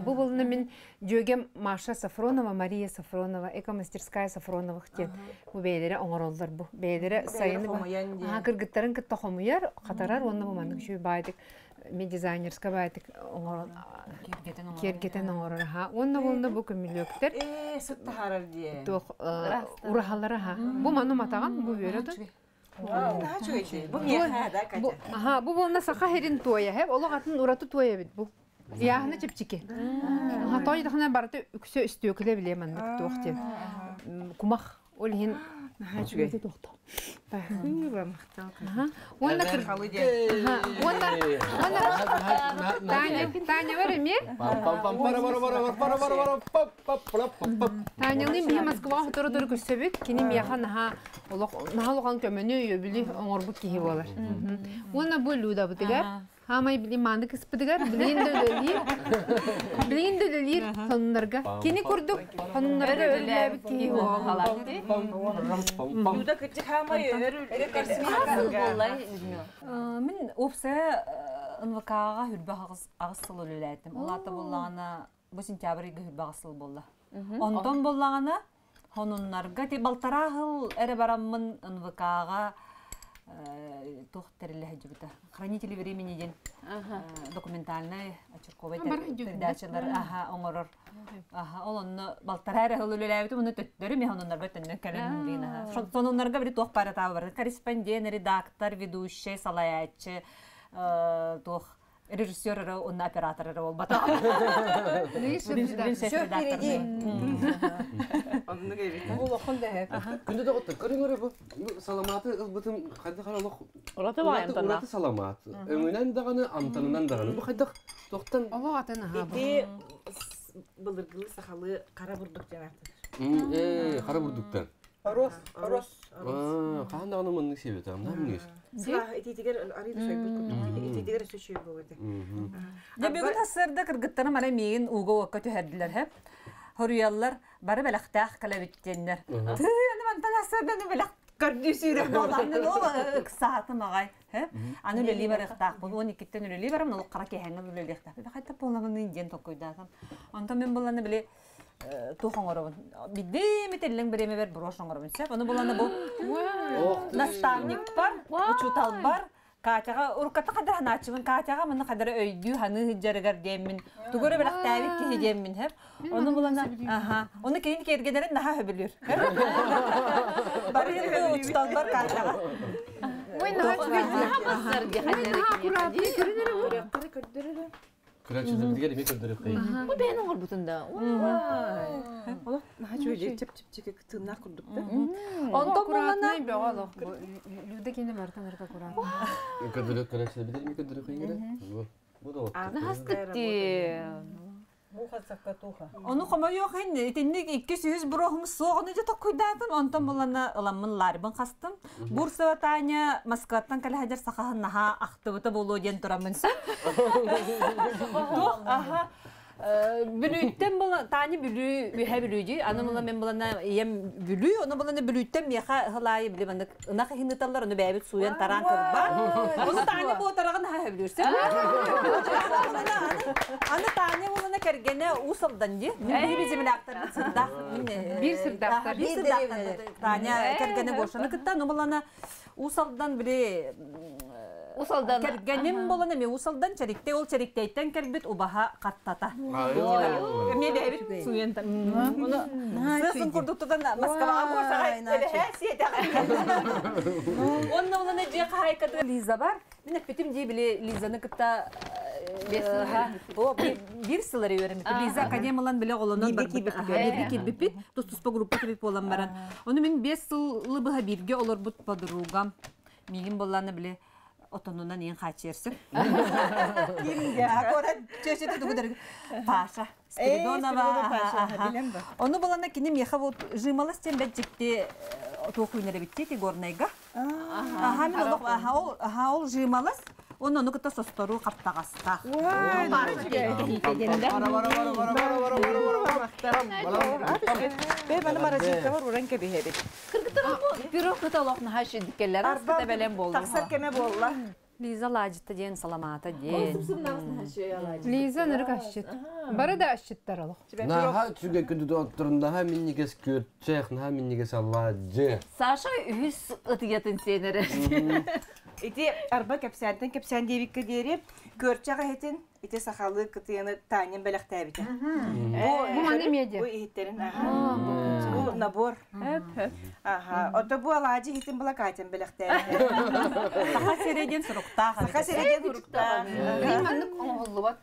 Бу булна мин дьүөгэм Маша Сафронова, Мария Сафронова, экомастерская Сафроновых диэн бу бэйэлэрэ оҥороллор бу. Бэйэлэрэ сайыны кыргыттарын кытта хомуйар, хатарар уонна бу маннык үчүгэй баайдык. Ми дизайнерска баайтык оҥорон киэргэтэн оҥорор аха. Уонна болна бу көмүлүөктэр. Ээ, сыт таһаарар дии. Туох ураһалар аха. Бу ману матаҕан бу үөрэ отун. Наһаа үчүгэй. Бу миэхэ да, Катя. Аха, бу болна саха херин туоя хеп. Олох атын ураты туоя бит бу. Яһына чепчики. Аха, той дахына барыты үксө үстүөкүлэ биле маннык туох диэн. Кумах ол иһин Наһаа үчүгэй. Тохто. Бахыыба махтал. Уонна уонна уонна Таня, Таня бар эмиэ? Танялыын биһи Москваҕа сотору-сотору көрсөбүт. Кини миэхэ наһаа олох наһаа улахан көмөнү, өйөбүлү оҥорбут киһи буолар. Уонна бу Людабытыгар Хаамай билин мааны кыспытыгар билигин да үлэлиир. Билигин да үлэлиир сонуннарга. Кини курдук сонуннарга үлэлээбит киһи Люда кырдьык хаамай өр Мин уопсайа НВК-ҕа хүрбэ аҕыс сыл үлэлээтим. Ол аата буоллаҕына бу сентябрь ыйга хүрбэ аҕыс сыл буолла. Онтон буоллаҕына Хонуннарга ти балтараа сыл эрэ бараммын НВК-ҕа туох тэриллэ сылдьыбыта. Хранители времени диэн документальнай очерковай передачалар аха оҥорор. Аха ол онно балтараа эрэ сыл үлэлээбитим, онно төттөрү мен хонуннарга төннөн кэлэн диин аха. Сонуннарга били туох баара таабы бар. Корреспондент, редактор, ведущий, салайааччы, туох режиссер эрэ уонна оператор эрэ буолбатах. Все впереди. Улахан да Күндү доҕоттор, көрүҥ эрэ бу саламааты ылбытым хайдах эрэ олох Ураты баайым ураты саламаат. Өҥүнэн даҕаны, амтанынан даҕаны. Бу хайдах туохтан Олох атын аха. Ити былыргылыы сахалыы хара бурдук диэн ааттанар. Ээ, хара бурдуктан. Рос, рос. Хаһан даҕаны маннык сиэбэтэ, наһаа минньигэс. Сылааһы итиитигэр арыый да сойбут курдук. Итиитигэр өссө үчүгэй буолуо этэ. Дьэ бүгүн сарсыарда кыргыттарым ара миигин ууга уокка түһэрдилэр һэ. Хоруйаллар бары бэлэхтээх кэлэбит диэннэр. Тыы аны мантан сарсыарданы бэлэх көрдүү сүүрэр буолааннын ол ыксаатым аҕай. Аны үлэлии барыахтаахпын. 12-ттэн үлэлии барам, ол хара киэһэҥҥэ үлэлиэхтаахпын. Хайдах буоламыный диэн толкуйдаатым. Онтон мин булланы били туох оҥоробун. Бидим итиллиҥ бириэмэбэр брошь оҥоробун сөп. Ону булана бу наставникпар, учууталбар Катяҕа урукката хадыр ханааччыбын Катяҕа маны хадыр өйдүү ханыы сылдьарыгар диэммин тугу эрэ бэлэхтээбит киһи диэммин хэп ону булана аха ону киһин киэргэнэрин наһаа хөбүлүүр бары учууталбар Катяҕа Ой, наһаа үчүгэй. Наһаа аккуратный көрүнэр бу. Көрдөрөрө. Көрөөччүлэрбитигэр эмиэ көрдөрүөххэйин. Бу бэйэн оҥорбутун да. Олох наһаа үчүгэй чэп-чэпчэки тыыннаах курдук да. Онтон булана Аккуратный бөҕө олох. Люда кини бартан арка аккуратный. Көрдөрүөх көрөөччүлэрбитигэр эмиэ көрдөрүөххэйин. Бу бу да Наһастык дии. Муха цакатуха. Ону хомойуох иһин итинник 200 броһум суох ону дьэ токкуйдаатым онтон булана ыламмын лаарбын хастым. Бурсова Таня Москваттан кэлэ сылдьар сахаһын наһаа ахтыбыта буолуо диэн тураммын сөп. Туох аха Бүлүүттэн була Таня Бүлүү үһэ Бүлүү дии. Аны була мен булана ийэм Бүлүү, ону булана Бүлүүттэн миэхэ хылаайы били маннык ынах иһин ыталлар, ону бэйэбит сууйан тараан кырбаан. Ону Таня буотараҕын наһаа сөбүлүүр. Аны Таня булана кэргэнэ Уус Алдан дии. Мин биһиги земляктарбыт сырдаах. Биир сырдаахтар. Биир сырдаахтар. Таня кэргэнэ Гошаны кытта, ну булана Уус Алдан били Уус Алдан. Кэргэним болан эми Уус Алдан чэриктэй ол чэриктэйтэн кэлбит убаһа хаттата. Эмиэ бэйэбит суйан Ону сыасын курдук тутан Москваҕа куорсаҕа эбэһээ сиэтэҕэ. Онно улана дьиэ хаһаайката Лиза бар. Мин эппитим дии били Лизаны кытта биир сыл эрэ үөрэммит. Лиза академиялан биле оҕолонон барбыт. Бииргэ киирбиппит. Тус-туспа группа киирбит буолан баран. Ону мин 5 сылы быһа бииргэ олорбут подругам. Миигин буоллаана били отонунан иин хааччыйарсың. Ким чөчөтө тугу Паша Спиридонова. Ону булана кини меха вот жималас тем бет жикти туох үйнеребитти ти горнайга. Аха мен олох аха ол аха ол жималас Оны ону кытта состору хаптаҕаста. Бе баны маразиттар уран кебиһэбит. Кыргыттар бу пирог кыта олох наһаа шидиккеллер аскыта бэлэм болду. Тахсар кеме болла. Лиза лаажыта диэн саламаата диэн. Лиза нырык асчыт. Бары да асчыттар олох. Наһаа үчүгэй күндү доҕотторум, наһаа минньигэс күөрчэх, наһаа минньигэс алаадьы. Саша үһүс ытыйатын сиэнэрэ. Ити арба кэпсээнтэн кэпсээн диэбиккэ диэри көрчэх иһитин ити сахалыы кытыйаны Таанньам бэлэхтээбитэ. Бу маны медиа. Бу иһиттерин бу набор. Аха. Ото бу алаадьы иһитин була Катям бэлэхтээбитэ. Саха сирэ диэн суруктаах. Саха сирэ диэн суруктаах. Кыйын маннык оҥоһуллубат.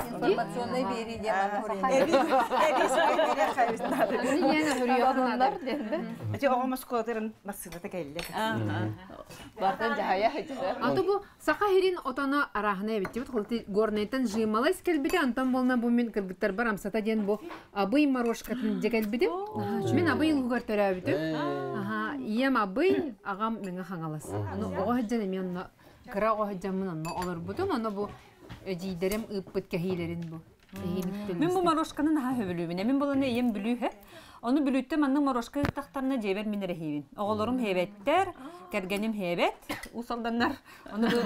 Информационный биэрии диэн манна Эби эби сүгэннэри хайыстаады. Аны хөрүйэҕин Ити оҕо Москватырын массыыната кэллэ. Бартан жахая хачыта. Аты бу саха хирин отоно арахына эбиттибит. Холти горнайтан жималас келбите, антон болна бу мен кыргыттар бар амсата диэн бу абый морошкатын же келбитим. Мен абый лугар төрөбүтүм. Аха, ием абый, агам меңе хаңалас. Аны оҕо хаджан эми онно кыра оҕо хаджаммын онно олорбутум, онно бу эдьиийдэрим ыыппыт кэһиилэрин бу. Мин бу морошканы наһаа хөбүлүүбүн. Мин буланы ийэм бүлүүһэ. Ону бүлүүттэ маннык морошка ыттахтарына дьиэбэр мин эрэһиибин. Оҕолорум хэбэттэр, кэргэним хэбэт, усалданнар. Ону бу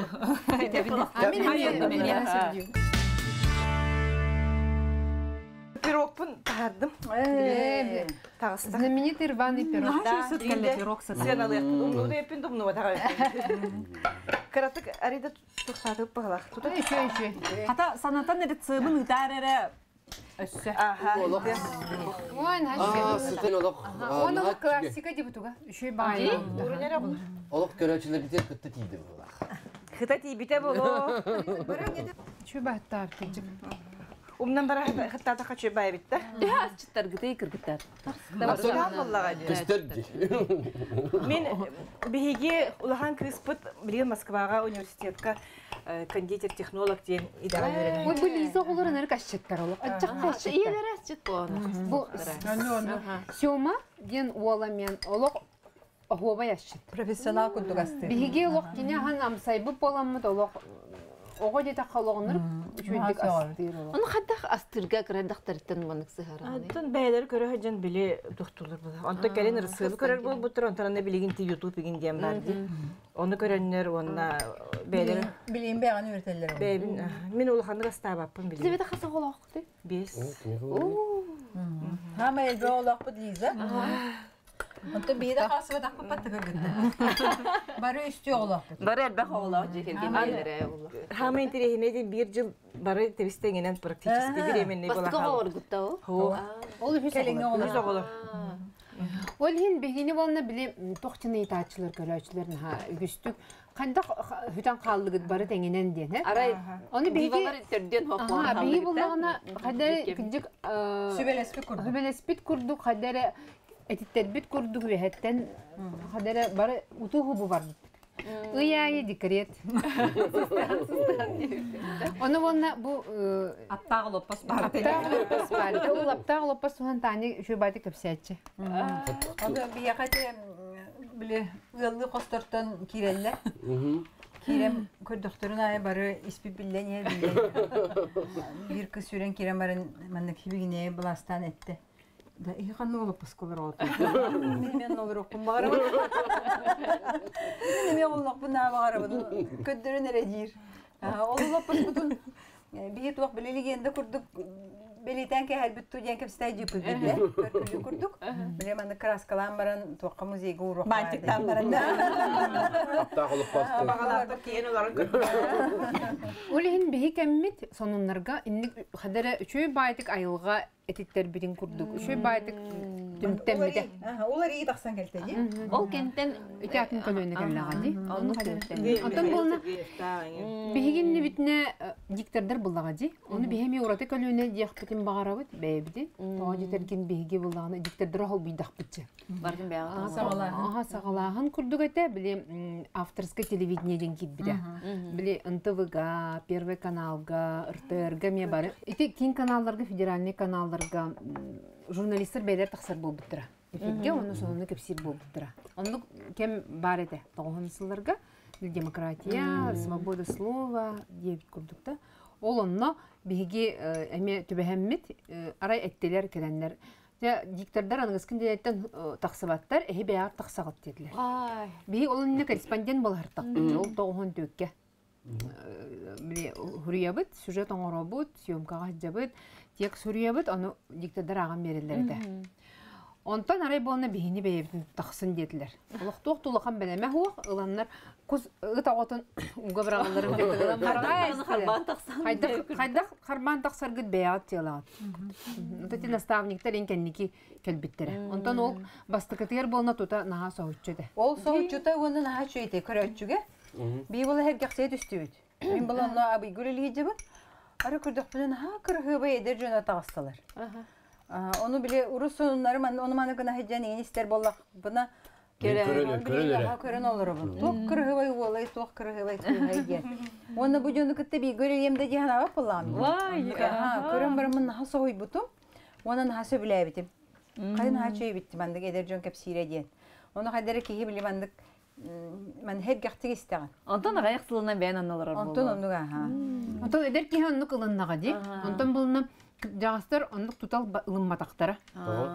Пирогпун таһардым. Таҕыста. Знаменитый рваный пирог. Наһаа сыт кэллэ пирог сыта. Сыаналыахпын. Умнуу да эппин думнуба таҕа. Кыратык арида тухсаатып баһалах. Тута Еще, еще. Хата санатан рецебин ытаар эрэ өссө. Аха. Ой, Аа, сытын олох. Он ол классика дебутуга. Еще бай. Урунера бұл. Олох көрөөчүлэр битер кытта тиийди булах. Хыта тиибите боло. Еще баттар кыжык. Умнан бара хыттата хачы бай битте. Чыттар гытый кыргыттар. Саам боллаға ди. Көстөр ди. Мен биһиги улахан кыыспыт билигин Москваға университетка кондитер-технолог диэн идэҕэ үөрэнэр. Ой, бу Лиза оҕолорун эрэ касчыттар олох. Аччак касчыт. Иелер асчыт буолан. Бу Сёма диэн уола мен олох оһуобай асчыт. Профессионал курдугасты. Биһиги олох кине хан амсайбыт боламмыт олох оҕо диэтэх олоҕуннар үчүгүйдик астыыр олох. Оны хаттах астырга кырандахтарыттан манык сыһараны. Антон бэйэлэр көрө сылдьан били тохтулар була. Онтон кэлин ырысыабы көрөр буолбуттар, онтон аны билигин ти YouTube игин диэн бар ди. Ону көрөннөр уонна бэйэлэр Билин бэҕэн үөрэтэллэр. бэйэбин мин улаханнык астаабаппын билигин. Зибете хаса холоохты. Бес. Хама элбэ олохпут Лиза. Онтон биһиде хаасыба тахпыт паттыга гытта. Бары үстүү олохпут. Бары элбэх оҕолоох дьиэ кэргэн олох. Хама интересинэй диэн биир жыл бары тэбистеңинен практически беременный була Бастыкы хаалбыт. оҕоргутта ол. Хоо. Ол үһүс Кэлиҥҥи оҕолор. Үс оҕолор. Ол иһин биһигини буолна били тохтины итааччылар көрөөччүлэр наһаа үгүстүк. Хандах хүтэн хааллыгыт бары тэҥинэн диэн, э? Арай Оны биһиги дивалар төрдүөн Аха, хоппоон биһиги буллаҕына хадары кыдьык Сүбэлэспит курдук. Сүбэлэспит курдук хадары этиттербит курдук үөһэттэн хадары бары утуһу бу барбыт. Ый аайы декрет. Оны уонна бу Аттаах олоппос бар. аптаах олоппос баар. Ол аптаах олоппос туһан Таня үчүгэй кэпсээччи. Ону биһиэхэ те били ыаллыы хостортон киирэллэр. Киирем көрдөхтөрүн аайы бары испит биллэн иһэр биллэн. Биир кыз сүүрэн киирэн баран маннык хибигине былаастаан этте. Да иһи ханнык олоппосколор оҕото. Мин мен олорохпун баҕарабын. Мин эмиэ оллохпун наа баҕарабын. Көрдөрөн эрэ диир. Ол олоппоспутун биһи туох били легенда курдук бэлиэтээн кэһэрбит ту диэн кэпсэтэй дьыппыт билбэ. Көркүлүү курдук. Биле маннык краскалаан баран туохха музейга ууруох Бантиктан баран. Аттаах олох Баҕалаахтар киэн олорон көрдүк. Ол иһин биһи кэммит сонуннарга инник хадара үчүгэй баайтык айылҕа этиттербитин курдук үчүгэй баайтык түмүктэммитэ. Олар iyi тахсан келте ди. Ол кентен Ити атын көлүөнэ кэллэҕэ ди. Онну кентен. Онтон буолна биһигинни битинэ диктордар буллаҕа ди. Ону биһэми ураты көлүөнэ диэхпитин баҕарабыт бэйэбити. Тоҕо дитэргин биһиги буллаҕына диктордара холбуйдахпытчы. Бардым бэҕэ. Аха, саҕалааһын курдук этэ, били авторское телевидение диэн киирбитэ. Били НТВ-га, Первый каналга, РТР-га эмиэ бары. Ити киин каналларга, федеральный каналларга журналисттар бэйэлэр тахсар буолбуттара. Эфирге онно сонуну кэпсиир буолбуттара. Оннук кэм баар этэ тоҕуһун сылларга. Демократия, свобода слова диэбит курдук да. Ол онно биһиги эмиэ түбэһэммит арай эттилэр кэлэннэр. Дьэ, диктордар аныгыскын диэттэн тахсыбаттар, эһи бэйэҕэр тахсаҕыт диэтилэр. Биһи ол иннинэ корреспондент буолаһартахпыт, ол тоҕуһун түөккэ. Били хуруйабыт, сюжет оҥоробут, съемкаҕа сылдьабыт, текст суруйабыт, ону диктордар ааҕан биэрэллэр этэ. Онтон арай буолна биһини бэйэбитин тахсын диэтилэр. Олохтуох тулахан бэлэмэ хуох ыланнар кус ыт оҕотун уга быраҕалларын ылан харбаан тахсан. Хайдах харбаан тахсаргыт бэйэҕит дьыалаҕыт. Ити наставниктар ин кэнники кэлбиттэрэ. Онтон ол бастакытыгар буолна тута наһаа соһуччу этэ. Ол соһуччута уонна наһаа үчүгэй көрөөччүгэ. Бии була сэргэхсийэ түстүбүт. Мин була онно абыйгы үлэлиһиджибин. Ары көрдөхпүнэ наһаа кырыһыабай эдэр дьоно таҕыстылар. Ону били урус сонуннары ону маны гына сылдьан иҥин истэр буоллахпына көрөн көрөн олоробун. Туох кырыһыбай уолай, туох кырыһыбай кыыһай диэн. Уонна бу дьону кытта бииргэ үлэлиэм да дии санаабат буоллаҕым. Көрөн бараммын наһаа соһуйбутум. Уонна наһаа сөбүлээбитим. Хайа наһаа үчүгэй маннык эдэр дьон кэпсиирэ диэн. Ону хайдара киһи били маннык ман һэргэхтик истэҕин. Онтон аҕыйах сылынан бэйэн онно олорор Онтон оннук аха. Онтон эдэр киһи оннук ылыннаҕа дии. Онтон булна дьаҕастар оннук тутал ылымматахтара.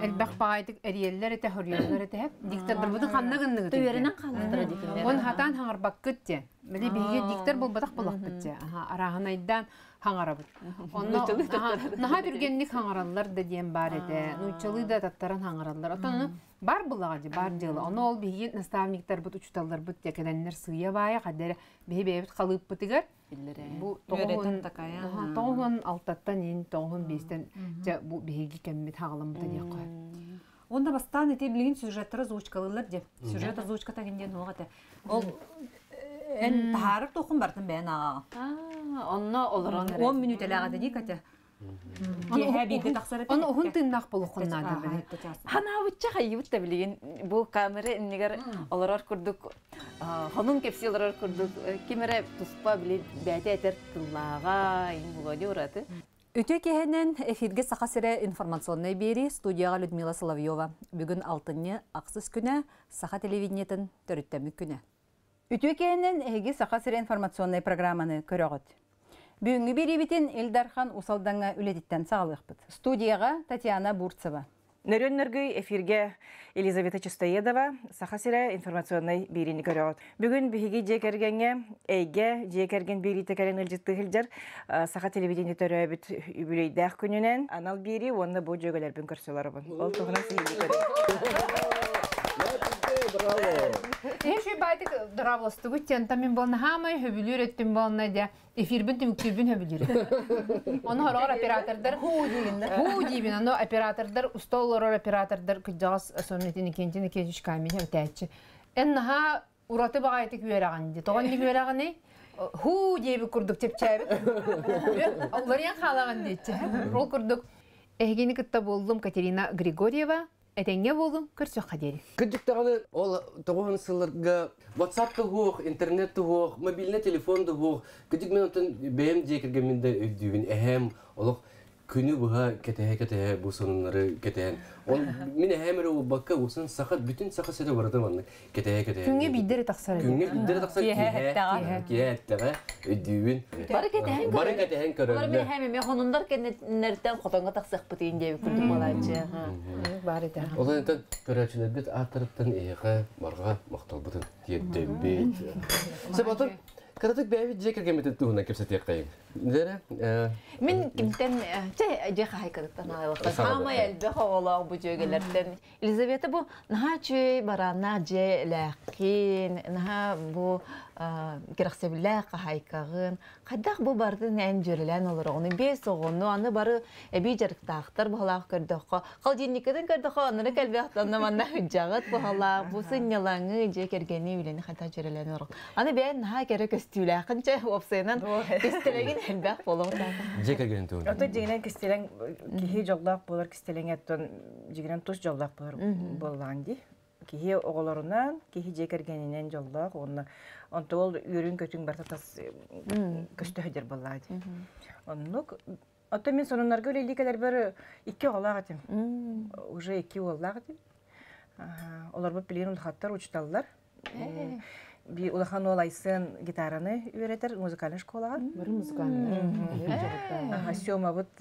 Элбэх баҕайытык эрийэллэр этэ, хоруйаллар этэ. Диктордарбытын ханна гынныгыт? Төйөрүнэн хааллахтара дикиннэр. Он хатаан хаҥарбаккыт диэн. Били биһиги диктор буолбатах буолахпыт дии. Арааһынайдаан хаҥарабыт. Онно наһаа түргэнник хаҥараллар да диэн баар этэ. Нууччалыы да таттаран хаҥараллар. Оттон бар булаҕа дии, бар дьыала. Ону ол биһиги наставниктарбыт, учуталларбыт дьэ кэлэннэр сыыйа-баайа хаддара биһи бэйэбит халыыппытыгар бу 96-тан иин 95-тэн дьэ бу биһиги кэммит хаҕаламмыта диэххэ. Онда бастаан ити билигин сюжеттары озвучкалыыллар дии. Сюжет озвучката диэн туох этэ. Ол эн таһаарар туоххун бартын бэйэн ааҕаҕын. Онно олорон 10 мүнүүтэлээх этэ дии Катя. Киэһэ биирдэ тахсар этэ. Ону уһун тыыннаах буолуоххун наада били. Ханаабычча хайыбыт да билигин бу камера иннигэр олорор курдук хонун кэпсии олорор курдук ким эрэ туспа били бэйэтэ этэр тыллааҕа иҥ булуо ураты. Үтүө киэһэнэн эфиргэ Саха сирэ информационнай биэрии студияҕа Людмила Соловьева. Бүгүн алтынньы ахсыс күнэ Саха телевидениетын төрүттэммит күнэ. Үтүө киэһэнэн эһиги Саха сирэ информационнай программаны көрөҕүт. Бүгүҥҥү биэриибитин Ил Дархан Ус Алдаҥҥа үлэтиттэн саҕалыахпыт. Студияҕа Татьяна Бурцева. Нөрүөн нөргүй эфиргэ Елизавета Чистоедова, Саха сирэ информационнай биэриини көрөҕүт. Бүгүн биһиги дьиэ кэргэҥҥэ эйгэ дьиэ кэргэн биэриитэ кэлэн ыалдьыттыы сылдьар Саха телевидение төрөөбүт үбүлүөйдээх күнүнэн анал биэрии уонна бу дьүөгэлэрбин көрсөлөрөбүн. Ол туһунан сиһилии көрөбүн. Эһи байтык дравластыбыт тиэн мин болна хаамай хөбүлүүр өттүм болна дя эфирбин түмүктүүбүн хөбүлүүр. Ону хороор оператордар хуу диигин. Хуу диибин, ону оператордар уста олорор оператордар кыдьаҕас соннетин иккинтин иккинчи камень өтээччи. Эн наһаа ураты баҕайытык үөрэҕин ди. Тоҕон ник үөрэҕини хуу диэби курдук чэпчээбит. Уларыйан хаалаҕын диэччи. Ол курдук эһигини кытта буоллум Катерина Григорьева. Этэҥҥэ буолуҥ, көрсүөххэ диэри. Кырдьык даҕаны ол тоҕуһун сылларга WhatsApp да суох, интернет да суох, мобильный телефон да суох. Кырдьык мен онтон бэйэм дьиэ кэргэммин да өйдүүбүн. Эһээм олох күнү быһа кэтэһэ-кэтэһэ бу сонуннары кэтэһэн. Ол мин эһээм эрэ буолбакка, усын саха бүтүн саха сирэ барыта маннык кэтэһэ-кэтэһэ. Күҥҥэ биирдэ тахсар. Күҥҥэ биирдэ тахсар киэһэ киэһэ эттэҕэ өйдүүбүн. Бары кэтэһэн Бары кэтэһэн Олор көрөллөр. мен эһэм эмиэ хонундар кэннэртэн хотоҥҥо тахсыахпыт иин диэбит курдук буолааччы. Бар этэ. Ол онтон көрөөччүлэрбит ааттарыттан эһиэхэ барҕа махталбытын тиэрдэбит. Сабатын кыратык бэйэбит дьиэ кэргэммитин туһунан кэпсэтиэххэйиҥ. Дэрэ, Мин кимтэн чэ дьиэ хаһайкатыттан аҕайлахтан хаамай элбэх оҕолоох бу дьүөгэлэртэн Елизавета бу наһаа үчүгэй барааннаах дьиэлээххин, наһаа бу кэрэхсэбиллээх хаһайкаҕын. Хайдах бу бардын эн дьүөрэлээн олороҕуну биэс оҕону аны бары эбии дьарыктаахтар баһалаах көрдөххө холодильниккытын көрдөххө оннура кэлбэх онно манна ыдьаҕыт баһалаах бу сынньалаҥы дьиэ кэргэни үлэни хайдах дьүөрэлээн олороҕун. Аны бэйэн наһаа кэрэ көстүүлээххин чэ уопсайынан кистэлэҥин элбэх буолуохтаах. Дьиэ кэргэнин туһунан. Ото дьиҥинэн кистэлэҥ киһи дьоллоох буолар кистэлэҥэ оттон дьиҥинэн тус дьоллоох буолар буоллаҕын дии. Киһи оҕолорунан, киһи дьиэ кэргэнинэн дьоллоох уонна онто ол үөрүн-көтүн барыта тас көстө сылдьар буоллаҕа дии. Оннук Оттон мин сонуннарга үлэлии кэлэрбэр икки оҕолоох этим. Уже икки уоллаах этим. Олорбут билигин улахаттар учуталлар. Би улахан уол Айсен гитараны үөрэтэр музыкальнай школаҕа. Бары музыкальнай. Сёмабыт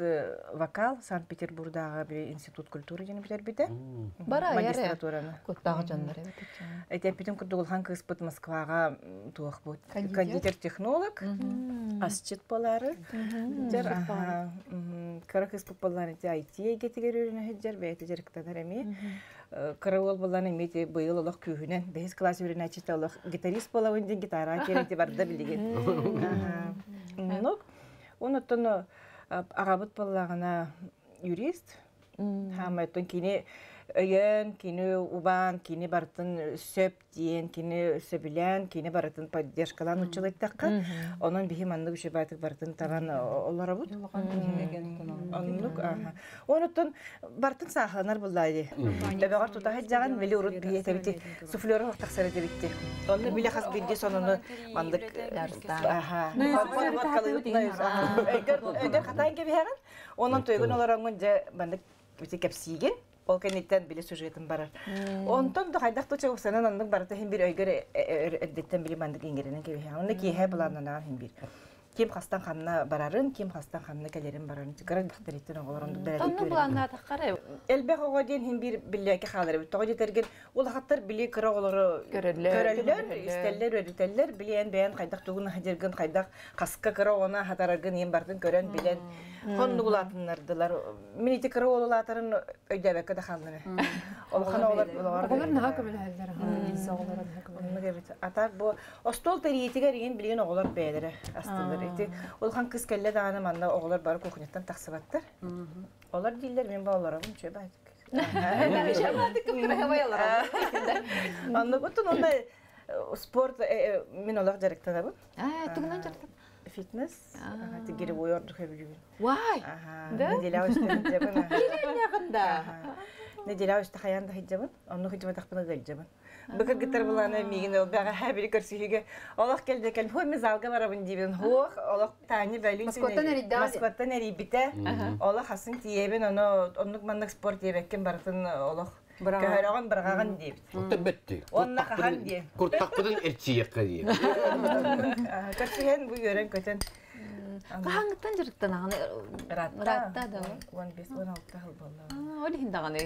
вокал Санкт-Петербурдааҕы били институт культуры диэн бүтэрбитэ. Бара Магистратураны. Куттаах дьоннор эбит. Этэппитин курдук улахан кыыспыт Москваҕа туох бу кондитер-технолог, асчыт буолаары. Дьэр аха кыра кыыспыт буоллаан ити IT эйгэтигэр үөрэнэ сылдьар, бэйэтэ дьарыктанар эмиэ. Кыра уол буллан эмиэ быйыл олох күүһүнэн бэһис класс үөрэнээччитэ олох гитарист буолабын диэн гитара киэрэнти барда билигин. Оннук. Онуттан аҕабыт буоллаҕына юрист. Хаамайтон кини өйөөн, кини убаан, кини барытын сөп диэн, кини сөбүлээн, кини барытын поддержкалаан уччулайтахха. Онон биһи маннык үчүгэй барытын табан олоробут. Оннук. Онуттан барытын саахаланар буллаайы. Төбөҕөр тута сылдьаҕын, били урут биһи этэбити суфлеру тахсар этибитти. Онно били хас биирдии сонуну маннык аха. Өйгөр хатаан кэбиһэҕин. Онон тойгун олороҥҥун дьэ маннык бити кэпсиигин. Ол кэнниттэн били сюжетын барар. Онтон да хайдах туча уксанан оннук барыта хин бир өйгөр эрдеттен били маннык иҥэринэн кэбиһэҕин. Онно киэһэ былааннанаҕын хин бир. Ким хастан ханна барарын, ким хастан ханна кэлэрин барарын кыра дьахтариттен оҕолорун Онну былааннаатаххара Элбэх оҕо диэн хин бир биллээки хаалар эбит. Тоҕо диэтэргин улахаттар били кыра оҕолору Көрөллөр, көрөллөр, истэллэр, өрүтэллэр, билиэн бэйэн хайдах тугун хадьыргын хайдах хаска кыра оҕону хатараргын иин бартын көрөн билэн хоннугулаатыннардылар. Мин ити кыра оҕолаатарын өйдөөбөккө да хааллым. Улахан оҕолор Оҕолор наһаа көмөлөһөллөр. Лиза оҕолоро наһаа көмөлөһөллөр. Оннук эбит. Атак бу остуол тэриитигэр иин билигин оҕолор бэйэлэрэ астылар. Ити улахан кыз кэллэ даҕаны манна оҕолор бары кухняттан тахсыбаттар. Олор дииллэр мин бу олоробун чөй баайтык. Оннук оттон онно спорт мин олох дьарыктанабын. Тугунан дьарыктан? Фитнес. Тигири ордук сөбүлүүбүн. Вай! Неделя үстэ сылдьабын. Киирэннэҕин да. Неделя үстэ хайаан да сылдьабын. Оннук сылдьыбатахпына ыалдьабын. Быкыргыттар булаана миигин ол бэҕэ били көрсүһүүгэ олох кэлде кэл хой мен залга барабын диибин хуох олох Таня бэлүн Москваттан эрийдэҕэ. Москваттан эрийбитэ олох хасын тиийэбин ону оннук маннык спорт диэбэккин барытын олох көһөрөҕүн бырҕаҕын диэбит. Оттон бөттү. Онна хахан диэн. Куртахпытын эрчийиэххэ диэн. Көрсүһэн бу үөрэн көтөн. Хаһааҥҥыттан дьарыктанаҕын? Ыраатта. Ыраатта да. 15-16 жыл болла. Ол иһин даҕаны.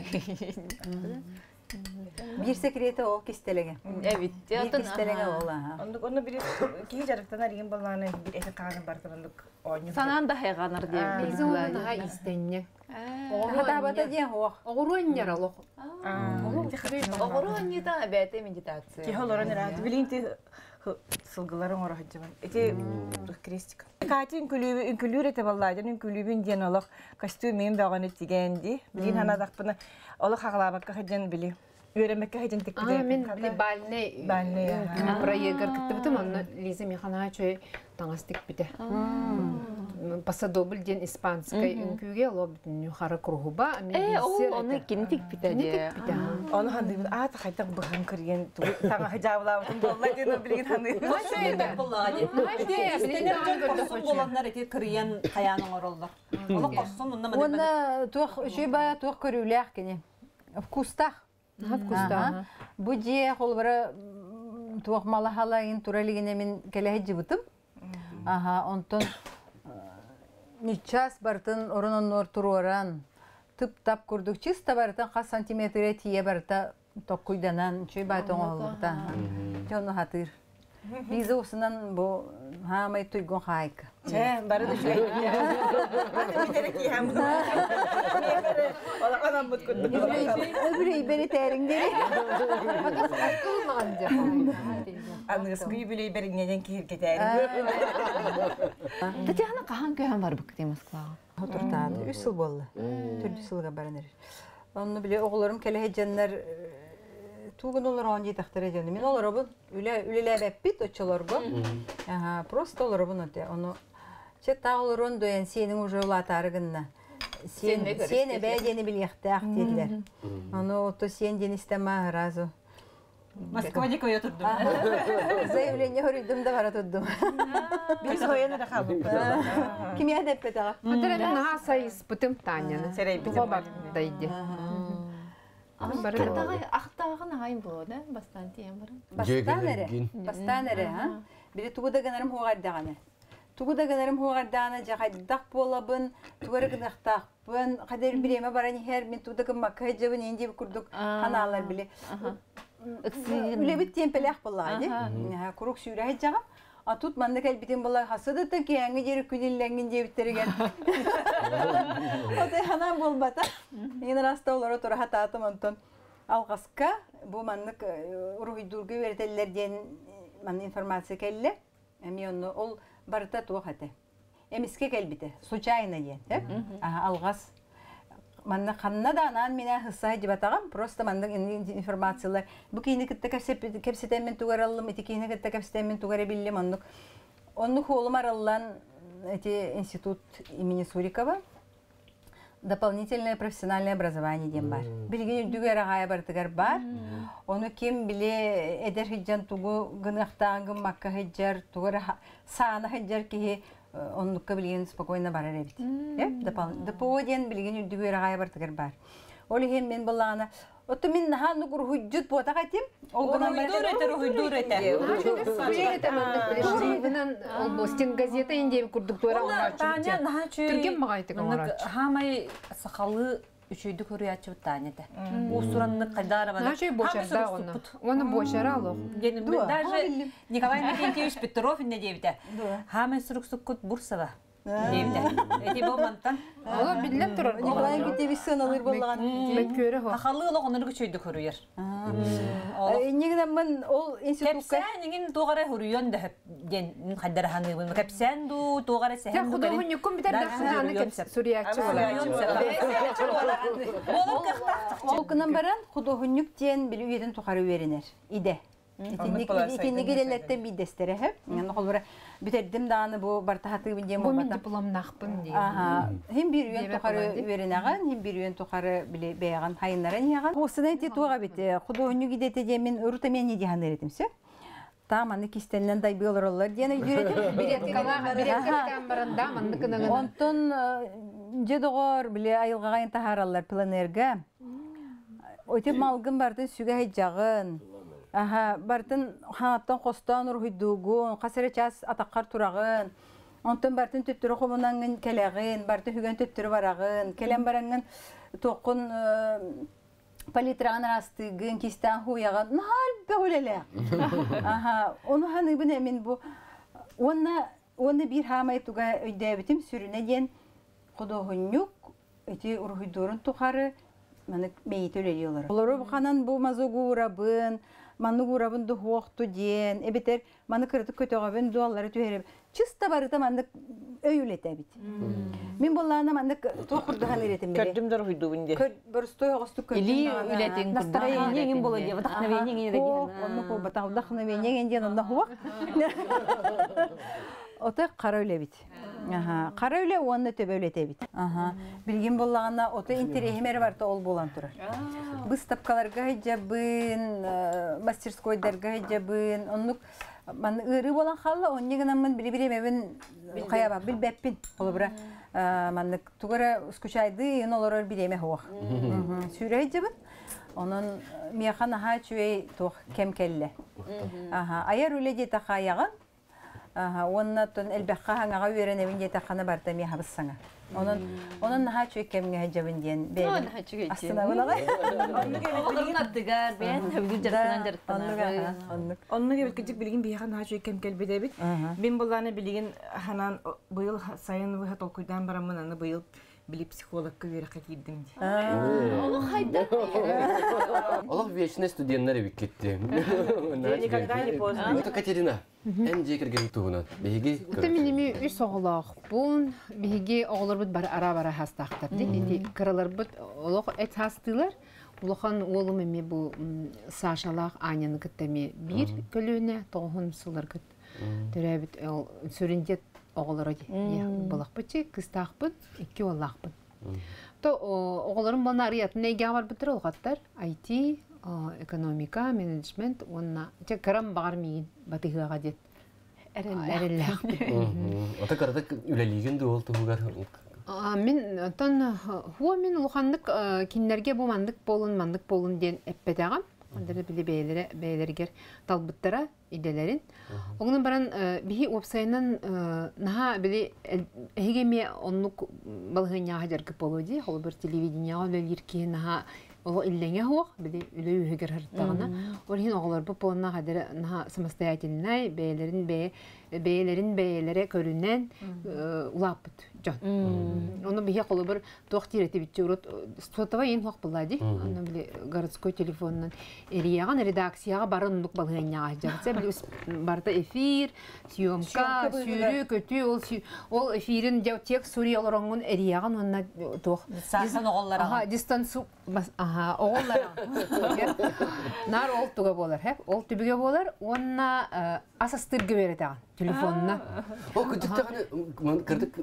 Биир секреті ол кистелеге. Эбит. Биир кистелеге ол аха. Оннук онно били киһи дьарыктанар игин боллааны бир эти хаанын бартын оннук оонньуу. Санаан да хайҕанар диэн. Лиза уонна наһаа истэнньэ. Хатаабата диэн хуох. Оҕуруо анньар олох. Оҕуруо анньыта эбээтэ медитация. Киһи олорон ыраат. Билин ти сылгылар оҥоро сылдьабын. Ити крестик. Катя үҥкүлүүр этэ баллаадьан үҥкүлүүбүн диэн олох костюм мин бөҕөнү тигэн ди. Билин ханадахпына олох хаҕалаабакка сылдьан били үөрэммэккэ сылдьан тикпитэ. Мин били бальный Бальный, проегар кыттыбытым, онно Лиза Михайловна таҥас тикпитэ. Пасадобль диэн испанскай үҥкүүгэ олоо бүтүннүү хара куруһуба. Ол ону кини тикпитэ Кини дии. тикпитэ. Ону хандыыбын аата хайдах быһан кырыйан таҥаһы дьаабылаабытын буолла диэн билигин ханыыбын. Истэнэр дьон хорсун буоланнар ити кырыйан хайаан оҥороллор. Олох хорсун онно маннык Уонна туох үчүгэй баа туох көрүүлээх кини. Вкустаах. Наһаа вкустаах. Бу дьиэ холбара туох малахалайын тура илигинэ мин кэлэ сылдьыбытым. Аха, онтон ньыччас барытын орон оннугар туруоран, тып-тап курдук чисто барытын хас сантиметрэ тиийэ барыта токкуйданан, үчүгэй баайта оҥоһуллубута. Дьэ ону хатыыр. Лиза усунан бу хаамай туйгун хаайка. Чэ, бары да үчүгэй. Аты мин эрэ киһэм. Олох анаммыт курдук. Үбүлүй тээриҥ дири. Аныгыскы юбилей бэриҥнэнэн киһиргэтээри. Татьяна хаһан көһөн барбыккытый Москваҕа? Отуртаады. Үс сыл буолла. Төрдүс сылга баран эрэр. Онно били оҕолорум кэлэ сылдьаннар тугун олороон диэтэхтэрэ дьону. Мин олоробун. Үлэ үлэлээбэппит оччолорго. Аха, просто олоробун оте. Ону чэ таа олорон дуйан сиэниҥ уже улаатаары гынна. Сиэн Сиэнне сиэн көрүстэ. эбээ диэни билиэхтээх диэтилэр. Ону ото сиэн диэн истэмэ сразу. Москва диэки ойо турдум. Заявление хоруйдум да бара турдум. Биир сойон эрэ хаалбыппыт. Кимиэхэ да эппэтэҕэ. Отон мен наһаа сайыспытым Таняны. Сэрэйбитим. Туга бардайди. Ахтааҕын аҕайын буолуо да бастаан тиийэн баран. Бастаан эрэ. Бастаан эрэ, ha? Били тугу да гынарым хуоҕардаҕына. Тугу да гынарым хуоҕардаҕына дьэ хайдах буолабын, тугу эрэ гыныахтаахпын, хайдах бириэмэ баран иһэр, мин тугу да гыммакка сылдьабын, иин диэбит курдук ханаалар били. Үлэбит тиэмпэлээх буоллаҕа дии. Курук сүүрэ сылдьаҕым. А тут манна кэлбитим буолла хасыдыттан киһээҥҥи диэри күн иллэҥҥин диэбиттэригэр. Отой ханаан буолбата. Мин араста олоро тура хатаатым онтон. Алғаска бу маннык уруһуйдуурга үөрэтэллэр диэн манна информация кэллэ. Эми онно ол барыта туох этэ. Эмиске кэлбитэ. Случайно диэн. Алғас манна ханна да анаан минэ хысса дибатаҕам просто маннык информациялар бу киини кытта кэпсэтэммин тугараллым ити киини кытта кэпсэтэммин тугара биллим оннук оннук хуолум арыллан эти институт имени Сурикова дополнительное профессиональное образование диэн бар. Билигин үрдүгэр аҕаайа барытыгар бар. Ону ким биле эдэр хыджан тугу гыныахтаан гыммакка хыджар, тугу саана хыджар киһи оннукка билигин спокойно барар эбит. ДПО диэн билигин үрдүгэр аҕаайа барытыгар бар. Ол иһин мин былаана Отто мин наһаа нук уруһуйдьут буотах этим. Ол гынан Уруһуйдуур этэ, уруһуйдуур этэ. Ол стенгазета индия курдук туора Таня наһаа үчүгэй. Түргэн баҕайытык оҥорооччу. Хаамай сахалыы үчүгэйдик хоруйааччыбыт Таня этэ. Уусураннык хайдаар Наһаа үчүгэй буочардаах онно. Уонна буочара олох. Даже Николай Иннокентьевич Петров инне диэбитэ. Хаамай суруксуккут Бурсова диэбитэ. Эти бу мантан. Олор биллэн турар. Николай Иннокентьевич сыаналыыр буоллаҕын. Мөккүөрэ хо. Хахалыы олох оннук үчүгэйдик хоруйар. Иннигинаммын ол институтка Кэпсээн иҥин туох эрэ хоруйуон да хөп диэн хайдара ханыыбын. Кэпсээн дуу, туох эрэ сэһэн дуу. Худуоһунньуккун бүтэр да кэпсэ суруйааччы буолар. Буолар кыахтаах. Ол гынан баран худуоһунньук диэн били үйэтин тухары үөрэнэр идэ. Итинник идэлэртэн биирдэстэрэ хөп. Холбура бүтэрдим даҕаны бу бартаһатыыбын диэн Бу мин буолбата. дипломнаахпын диэн. Аха. Хим бир үйэн Диэбэт тухары буолар дии. үөрэнэҕин, хим бир үйэн тухары били бэйэҕин хайыннаран иһэҕин. Хуосунай ти туох эбит, худуоһунньук идэтэ диэн мин урута мен идиһан этим сөп. Та маны кистеннен дайбы олороллор диэн өйдүүр этим. Билеткалаах, билеткалаах баран да маннык гына. Онтон дьэ доҕор били айылҕаҕа таһаараллар планерга. Оти малгын бартын сүгэ хайдьаҕын. Аха, бартын хааттан хостоон уруһуйдуугун, хас эрэ час атаххар тураҕын. Онтон бартын төттөрү хомунаңҥын кэлэҕин, бартын хүгэн төттөрү бараҕын. Кэлэн бараҥҥын туоххун палитраҕын араастыыгын, кистээн хуйаҕын. Наһаа элбэх үлэлээх. Аха, ону ханыыбын эмин бу. Уонна уонна биир хаамай туга өйдөөбүтүм сүрүнэ диэн худуоһунньук ити уруһуйдуурун тухары манык мэйити үлэлии олорор. Олору ханан бу мазугуурабын, манныгуурабын дуһуохту диэн, эбэтэр маны кырытык көтөҕөбүн дуаллары түһэребин. Чыста барыта маннык өй үлэтэбит. Мин буллаана маннык туох курдухан иретим биле. Көрдүм да уруһуйдуубун диэн. Көр боростой оҕостук көрдүм. Илии үлэтин Настроение иҥин буола диэ, вдохновение иҥин О, оннук буолбатах, вдохновение диэн онно хуох. Ото қара үлэбит. Аха, қара үлэ уонна төбө үлэтэбит. Аха. Билгин боллаҕына ото интэриэһим эрэ барта ол буолан турар. Быыстапкаларга сылдьабын, мастерскойдарга сылдьабын, оннук ман ыарыы буолан хаалла, онньа гынаммын били бириэмэбин хайаба билбэппин. Холобура, маннык тугара скучайды ын олорор бириэмэ хуох. Сүүрэ сылдьабын. Онон миэхэ наһаа үчүгэй туох кэм кэллэ. Аха, айар үлэ диэтэ хаайаҕын. Аха, уонна тон элбэххэ хаҥаҕа үөрэнэбин диэтэххинэ барыта эмиэ хабыссаҥа. Онон онон наһаа үчүгэй кэмҥэ сылдьабын диэн бэйэбин астынабын аҕай. Оҕолорун аттыгар бэйэн хөбүлүүр дьарыктанан дьарыктанар. Оннук. Оннук эбит кырдьык билигин биһиэхэ наһаа үчүгэй кэм кэлбит эбит. Мин буллааны билигин ханан быйыл сайын быһа толкуйдаан бараммын аны быйыл били психологка үөрэххэ киирдим дии. Олох хайдах Олох вечный студенттар эбит кетти. Никогда не поздно. Это Катерина. Эн дьиэ кэргэн туһунан. Биһиги Ото миними үс оҕолоохпун, биһиги оҕолорбут бары ара-бара хастаахтар ди. Ити кыраларбыт олох эт хастыылар. Улахан уолум эми бу Сашалаах Аняны кытта эми биир көлүөнэ тоҕуһун сылларгыт төрөөбүт сүрүн дед оҕолоро ди. Булахпычы кыстаахпын, икки уоллаахпын. То оҕолорум буолна арыйатын эйгэҕэ барбыттар улахаттар IT, экономика, менеджмент уонна чэ кырам баҕар миигин батыһыаҕа диэт. Эрэллээх. Ото кыратык үлэлиигин дуу ол туһугар. Мин онтон хуо мин улаханнык кинилэргэ бу маннык буолун, маннык буолун диэн эппэтэҕим. Андары били бэйэлэрэ бэйэлэригэр талбыттара идэлэрин. Оҥон баран биһи уопсайынан наһаа били эһиги эмиэ оннук балаһыанньаҕа дьаргып буолуо дии. Холобур телевидениеҕа үлэлиир киһи наһаа Ол иллэҥэ суох, били үлэ үөһүгэр сырыттаҕына. Ол иһин оҕолорбут буолна хадара наһаа самостоятельнай, бэйэлэрин бэйэ бэйэлэрин бэйэлэрэ көрүнэн улааппыт дьон. Ону биһи холобур туох диир этибит урут сотовай ин хуох булла ди. Аны били городской телефонунан эрийэҕин редакцияҕа бары оннук балаһыанньаҕа сылдьабыт. Били барыта эфир, съемка, сүүрүү, көтүү ол ол эфирин текст суруйа олороҥҥун эрийэҕин уонна туох Саасан оҕоллара. Аха, дистанцию аха, оҕоллара. Нар ол туга болар, хеп, ол түбүгэ болар, уонна ас астыырга беретаҕын телефонна. Ол кырдьык кырдык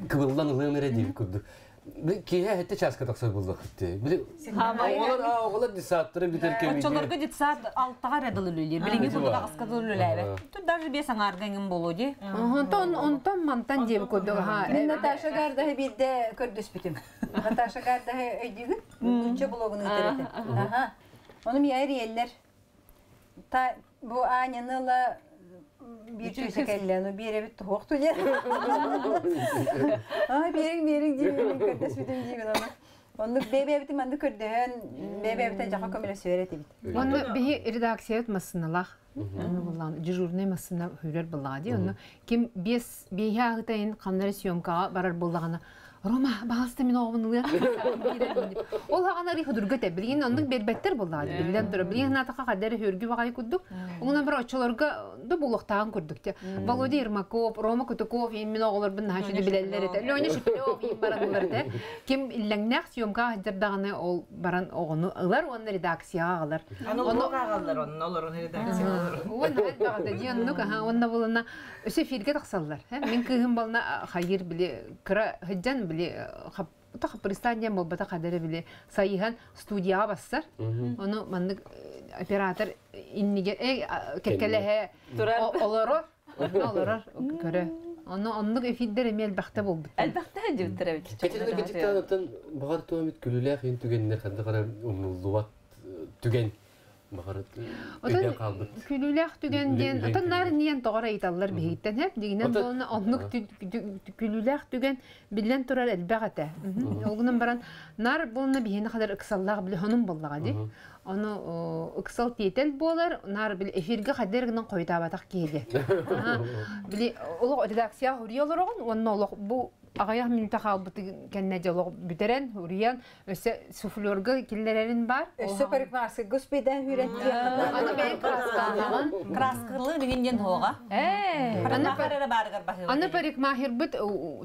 кыбыллан ылыан эрэ диир курдук. Киһи хетте часка тахсар буллахытты. Били оҕолор оҕолор детсадтары бүтэр кэмигэр. Оччолорго детсад алтаҕа эрэ дылы үлэлиир. Билиҥҥи курдук аҕыска дылы үлэлээбэт. Тут даже биэс аҥаарга эҥин буолуо дии. Онтон онтон мантан диэбит курдук. Мин Наташа Гардаһы биирдэ көрдөспүтүм. Наташа Гардаһы өйдүүгүн? Нуучча блогун ыытар этим. Аха. Ону миэхэ эрийэллэр. Та бу Аняны ыла биир чүөсэ кэллэ, ну биэрэбит туһуох диэн. Аа биэриҥ биэриҥ диибин көрдөспүтүм диибин ону. Оннук бэйбэбитин маннык көрдөһөн, бэйбэбитин дьаха көмөлөсүөр этибит. Онно биһи редакциябыт массыналаах. Ону буллаан дежурный массына хүрэр буллаҕа дии. Онно ким биэс биэһи ааһытайын ханнары съемкаҕа барар буоллаҕына Рома, баҕаста мин оҕобун ылыа. Ол хаҕана ри худурга те билигин оннук бербеттер буллаҕа дии. Биллэн турар. Билигин санаатахха хаддары хүргү баҕайы курдук. Оҥунан бар оччолорго да булуохтааҕын курдук те. Володя Ермаков, Рома Кутуков мин оҕолорбун наһаа үчүгэй билэллэр этэ. Леня Шепелев им баран ылар этэ. Ким иллэҥнээх съемкаҕа сылдьар даҕаны ол баран оҕону ылар уонна редакцияҕа аҕалар. Аны олох аҕаллар онно олорон редакция олорон. Уонна элбэҕэ дии оннук аха уонна булана өссө эфиргэ тахсаллар. Мин кыыһым бална хайыр били кыра сылдьан били хаппырыстаан диэн буолбата хадары били сайыһан студияҕа бассар. Ону маннык оператор иннигэр кэккэлэһэ олорор олорор көрө. Ону оннук эфирдер эмиэ элбэхтэ буолбуттар. Элбэхтэ дьүттэр эбит. Кэчитэ кэчиттэн баҕар туомит күлүлээх ин түгэннэр ханна қара умнуллубат түгэн баҕар өйдөн хаалбыт. Күлүүлээх түгэн диэн отон наар ниэн тоҕор ыйыталлар биһигиттэн хэп дигинэн буолна оннук күлүүлээх түгэн биллэн турар элбэх этэ. Ол гынан баран нар буолна биһини хадар ыксаллаах били хонун боллаҕа ди. Ону ыксал тиэтэл буолар, нар били эфиргэ хадер гынан хойутаабатах киһиде. Били олох редакция хуруйа олороҕун, уонна олох бу аҕыйах мүнүүтэ хаалбыты кэннэ дьолох бүтэрэн, хуруйан, өссө суфлерга киллэрэрин бар. Өссө парикмахерскайга успейдаан хүрэн Аны бэйэн краскалаан. Краскалыы билин диэн хоға. Парикмахер эрэ баарыгар баһыыба. Аны парикмахербыт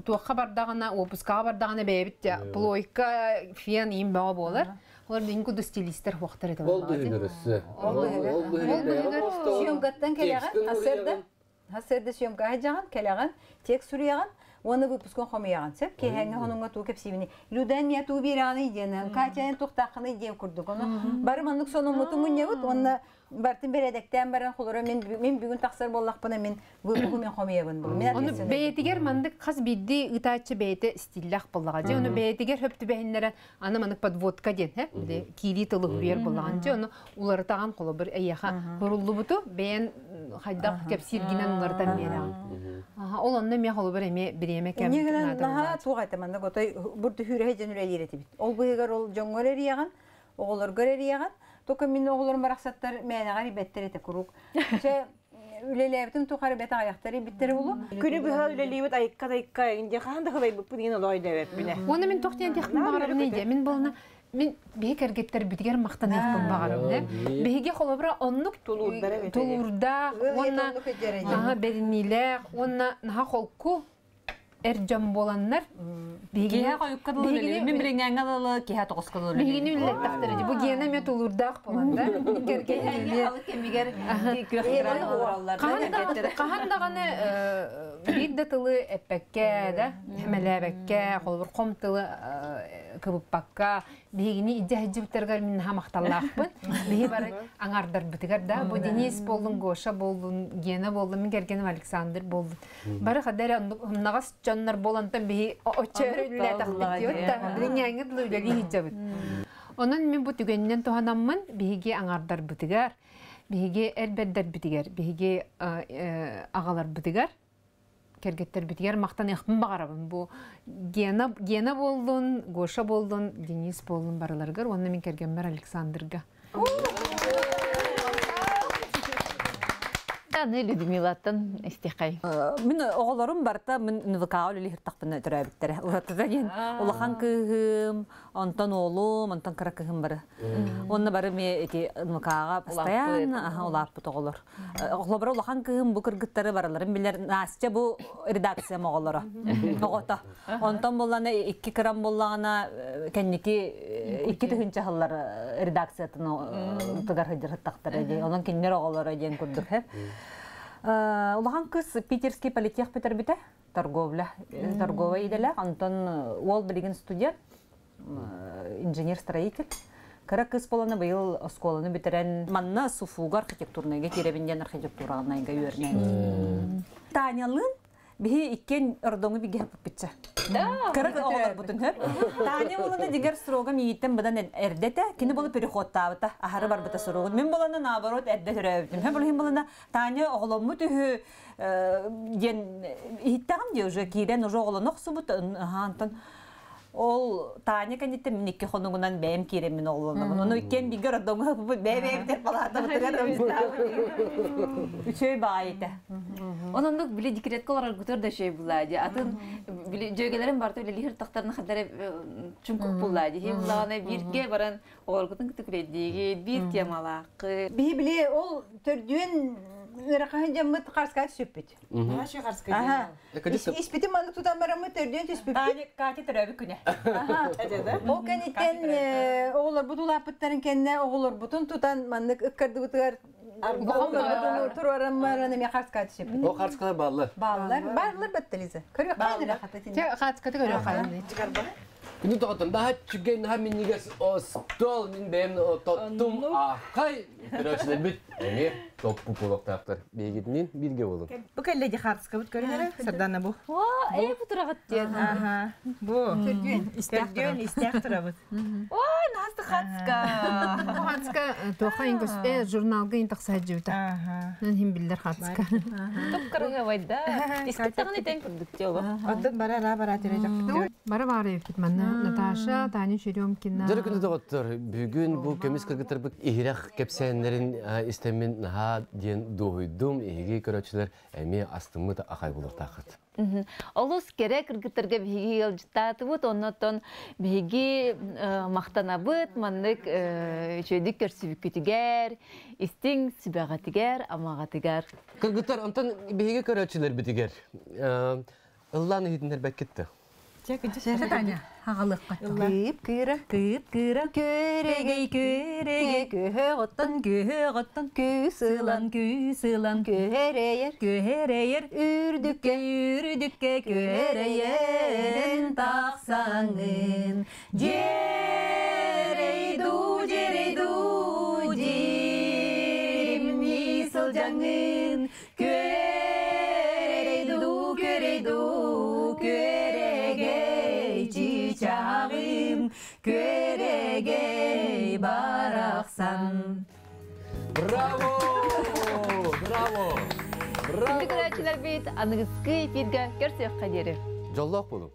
туохха бардаҕына, уоппускаҕа бардаҕына бэйэбит плойка, фен иин бөҕө буолар. Олор билин курдук стилистер хуохтар этэ Ол быһыгар өссө. Ол быһыгар Съемкаттан кэлэҕин, хасырда. Хасырда съемкаҕа дьаҕан, кэлэҕин, текст суруйаҕын, уонна выпускун хомуйаҕын. Сөп киэһээҥҥи хонуҥҥа туу кэпсиибини. Людан мия туу биэрэҕиний диэн, Катя туохтааххыный диэн курдук. Ону бары маннык сонуммутун мунньабыт уонна бартын бэрэдэктээн баран холоро мин мин бүгүн тахсар буоллахпына мин выпуску мен хомуйабын бу. Мен Ону бэйэтигэр маннык хас биирдии ыытааччы бэйэтэ стиллэх буоллаҕа дьэ ону бэйэтигэр хөп түбэһиннэрэн аны маннык подводка диэн хэ били киирии тылы хуруйар буоллаҕын дьэ ону уларытаҕын холобур эйиэхэ хуруллубуту бэйэн хайдах кэпсииргинэн уларытан биэрэҕин. Ол онно эмиэ холобур эмиэ бириэмэ кэм Инньэ гынан наһаа туох этэ маннык отой бурду хүүрэһэ дьон үлэлиир этибит. Ол быһыгар ол дьоҥҥор эрийэҕин, оҕолоргор эрийэҕин. Только мин оҕолорум барахсаттар мээнэҕэр ибэттэр этэ куруук. Чэ үлэлээбитим тухары бэт аҕыйахтар ибиттэрэ булу. Күнү быһа үлэлиибит айыкка-тайыкка инде хаһан да хылайбыппын иин олой дэбэппинэ. Уонна мин туох диэн диэхпин баҕарабын дии. Мин буолна мин биһи кэргеттер битигэр махтаныахпын баҕарабын. Биһиги холобура оннук тулуурдаах уонна наһаа бэриниилээх уонна наһаа холку эр дьон буоланнар Киһи хойукка дылы үлэлиир. Мин билиҥҥээҥҥэ дылы киһи тоҕуска дылы үлэлиир. Биһигини үллэттэхтэрэ. Бу гена эмиэ тулуурдаах буолан да. Кэргэнэ кэмигэр Хаһан даҕаны биир да тылы эппэккэ да, хэмэлээбэккэ, холобур хом тылы кыбыппакка, биһигини идьэ сылдьыбыттарыгар мин наһаа махталлаахпын. Биһи бары аҥаардарбытыгар да, бу Денис буоллун, Гоша буоллун, Гена буоллун, мин кэргэним Александр буоллун. Бары хада эрэ оннук дьоннор буолантан биһи оччо үлэлээтэхпит диэбит да, билиҥҥээҥҥэ дылы үлэлии сылдьабыт. Онон мин бу түгэнинэн туһанаммын биһигиаңаардарбытыгар, биһиги эрбэрдэрбитигэр, биһиги аҕаларбытыгар. Кэргэттэрбитигэр махтаныахпын баҕарабын. Бу Гена, Гена буоллун, Гоша буоллун, Денис буоллун барыларыгар уонна мин кэргэммэр Александрга. Аны Людмилаттан истихай. Мин оҕолорум барыта мин НВК-ҕа үлэлиир төрөөбүттэрэ. Уратыта диэн улахан кыыһым, онтон уолум, онтон кыра кыһым бары. Онно бары ме эти НВК-ҕа постоянно улааппыт оҕолор. Оҕолоро улахан кыһым бу кыргыттары барыларын билэр. Настя бу редакция оҕолоро. Оҕото. Онтон буллана икки кырам буллаҕына кэнники 2 тыһыынча сыллар редакциятын тыгар сылдьар дии. Онон кинилэр оҕолоро диэн курдук. Улахан кыз Питерский политех бүтэрбитэ, торговля, торговая иделе. Онтон уол билигин студент, инженер-строитель. Кыра кыз боланы быйыл оскуоланы бүтэрэн манна СУФУга архитектурныйга киирэбин диэн архитектураҕынайга үөрэнэн. Танялыын биһи иккен роддому биге хаппытча. Кыра оҕолор бутун хөп. Таня боланы дигер срога мииттен быдан эрдете, кини болу переходтаабыта, ахары барбыта срогун. Мен боланы наоборот эрде төрөбүтүм. Хөп болу болана Таня оҕоломму түһү диэн иһиттаҕым дии уже киирэн уже оҕолонох субут антон ол Таня кэнниттэн мин икки хонугунан бэйэм киирэммин оҕолонобун. Ону иккиэн бигэ роддому бэйэ-бэйэбитер палаатабытыгар үчүгэй баайыта. Ононнук били декретка олорор гутар да шей булла ди. Атын били жөгелерин барты биле лихир тахтарны хадары чуңкук булла ди. Хем буллагана бирге баран оҕоргутун кытыкреддиги бир темалаакы. Биһи били ол төрдүөн ырахаһын жаммыт харскаат сүппүт. Наша харска. Аха. Испитин маннык тутан бараммыт төрдүөн түспүппүт. Таня Катя төрөбү күнэ. Ол кэнниттэн оҕолорбут улааппыттарын кэннэ оҕолорбутун тутан маннык ыккардыбытыгар оҕолорбутун туруораммаран эмиэ харскаат сүппүт. О харскалар баллар. Бааллар, бааллар баттализа. Көрүөх хайын хата тин. Те хацкаты көрө хайын. Күнү тоҕотон daha чүгэй наха миннигес остол мин бэйэм тоттум ахай. Көрөөчүлэр бит эмиэ топпу пулоктаахтар. Бигитинин бирге болун. Бу кэллэ ди хартыскабыт көрүнэрэ Сардана бу. Ва, э бутурагат диэн. Аха. Бу. Төрдүөн истээх турабыт. Ва, насты хацка. Хацка тоха ингос журналга ин тахсаджута. Аха. Хим биллер хацка. Топ карага вайда. Искиттагын итен курдук диоба. Оттон бара ра бара төрө жак. Бара бары бит манна Наташа, Таня Черемкина. Дөрө күнү тоҕоттор, бүгүн бу көмүс кыргыттарбыт иһирэх кэпсээннэрин истэммин наһаа диэн дуоһуйдум, иһиги көрөөчүлэр эмиэ астыммыт ахай булуохтаахыт. Олус кере кыргыттарга биһиги ыалдьыттаатыбыт, оннотон биһиги махтанабыт, маннык үчүөдүк көрсүбүккүтүгэр, истиҥ сүбэҕэтигэр, амаҕатыгар. Кыргыттар, онтон биһиги көрөөчүлэр битигэр ыллаан иһитиннэр бэккитти. Таня, хагалыкка. Кыып кыыра. Кыып кыыра. Көрегей Көрегей көһө оттон көһө оттон күүс ылан күүс ылан көһөрейер көһөрейер үрдүккэ үрдүккэ көһөрейен тахсаңын жерейду жерейду жиримни сылжаңын көрейду көрейду көрегей чичагым көрегей барахсан. Браво! Браво! Күндү Браво! көрөөчүлэр бит аныгыскы эфирге көрсүөххэ диэри. Жоллоох болуҥ.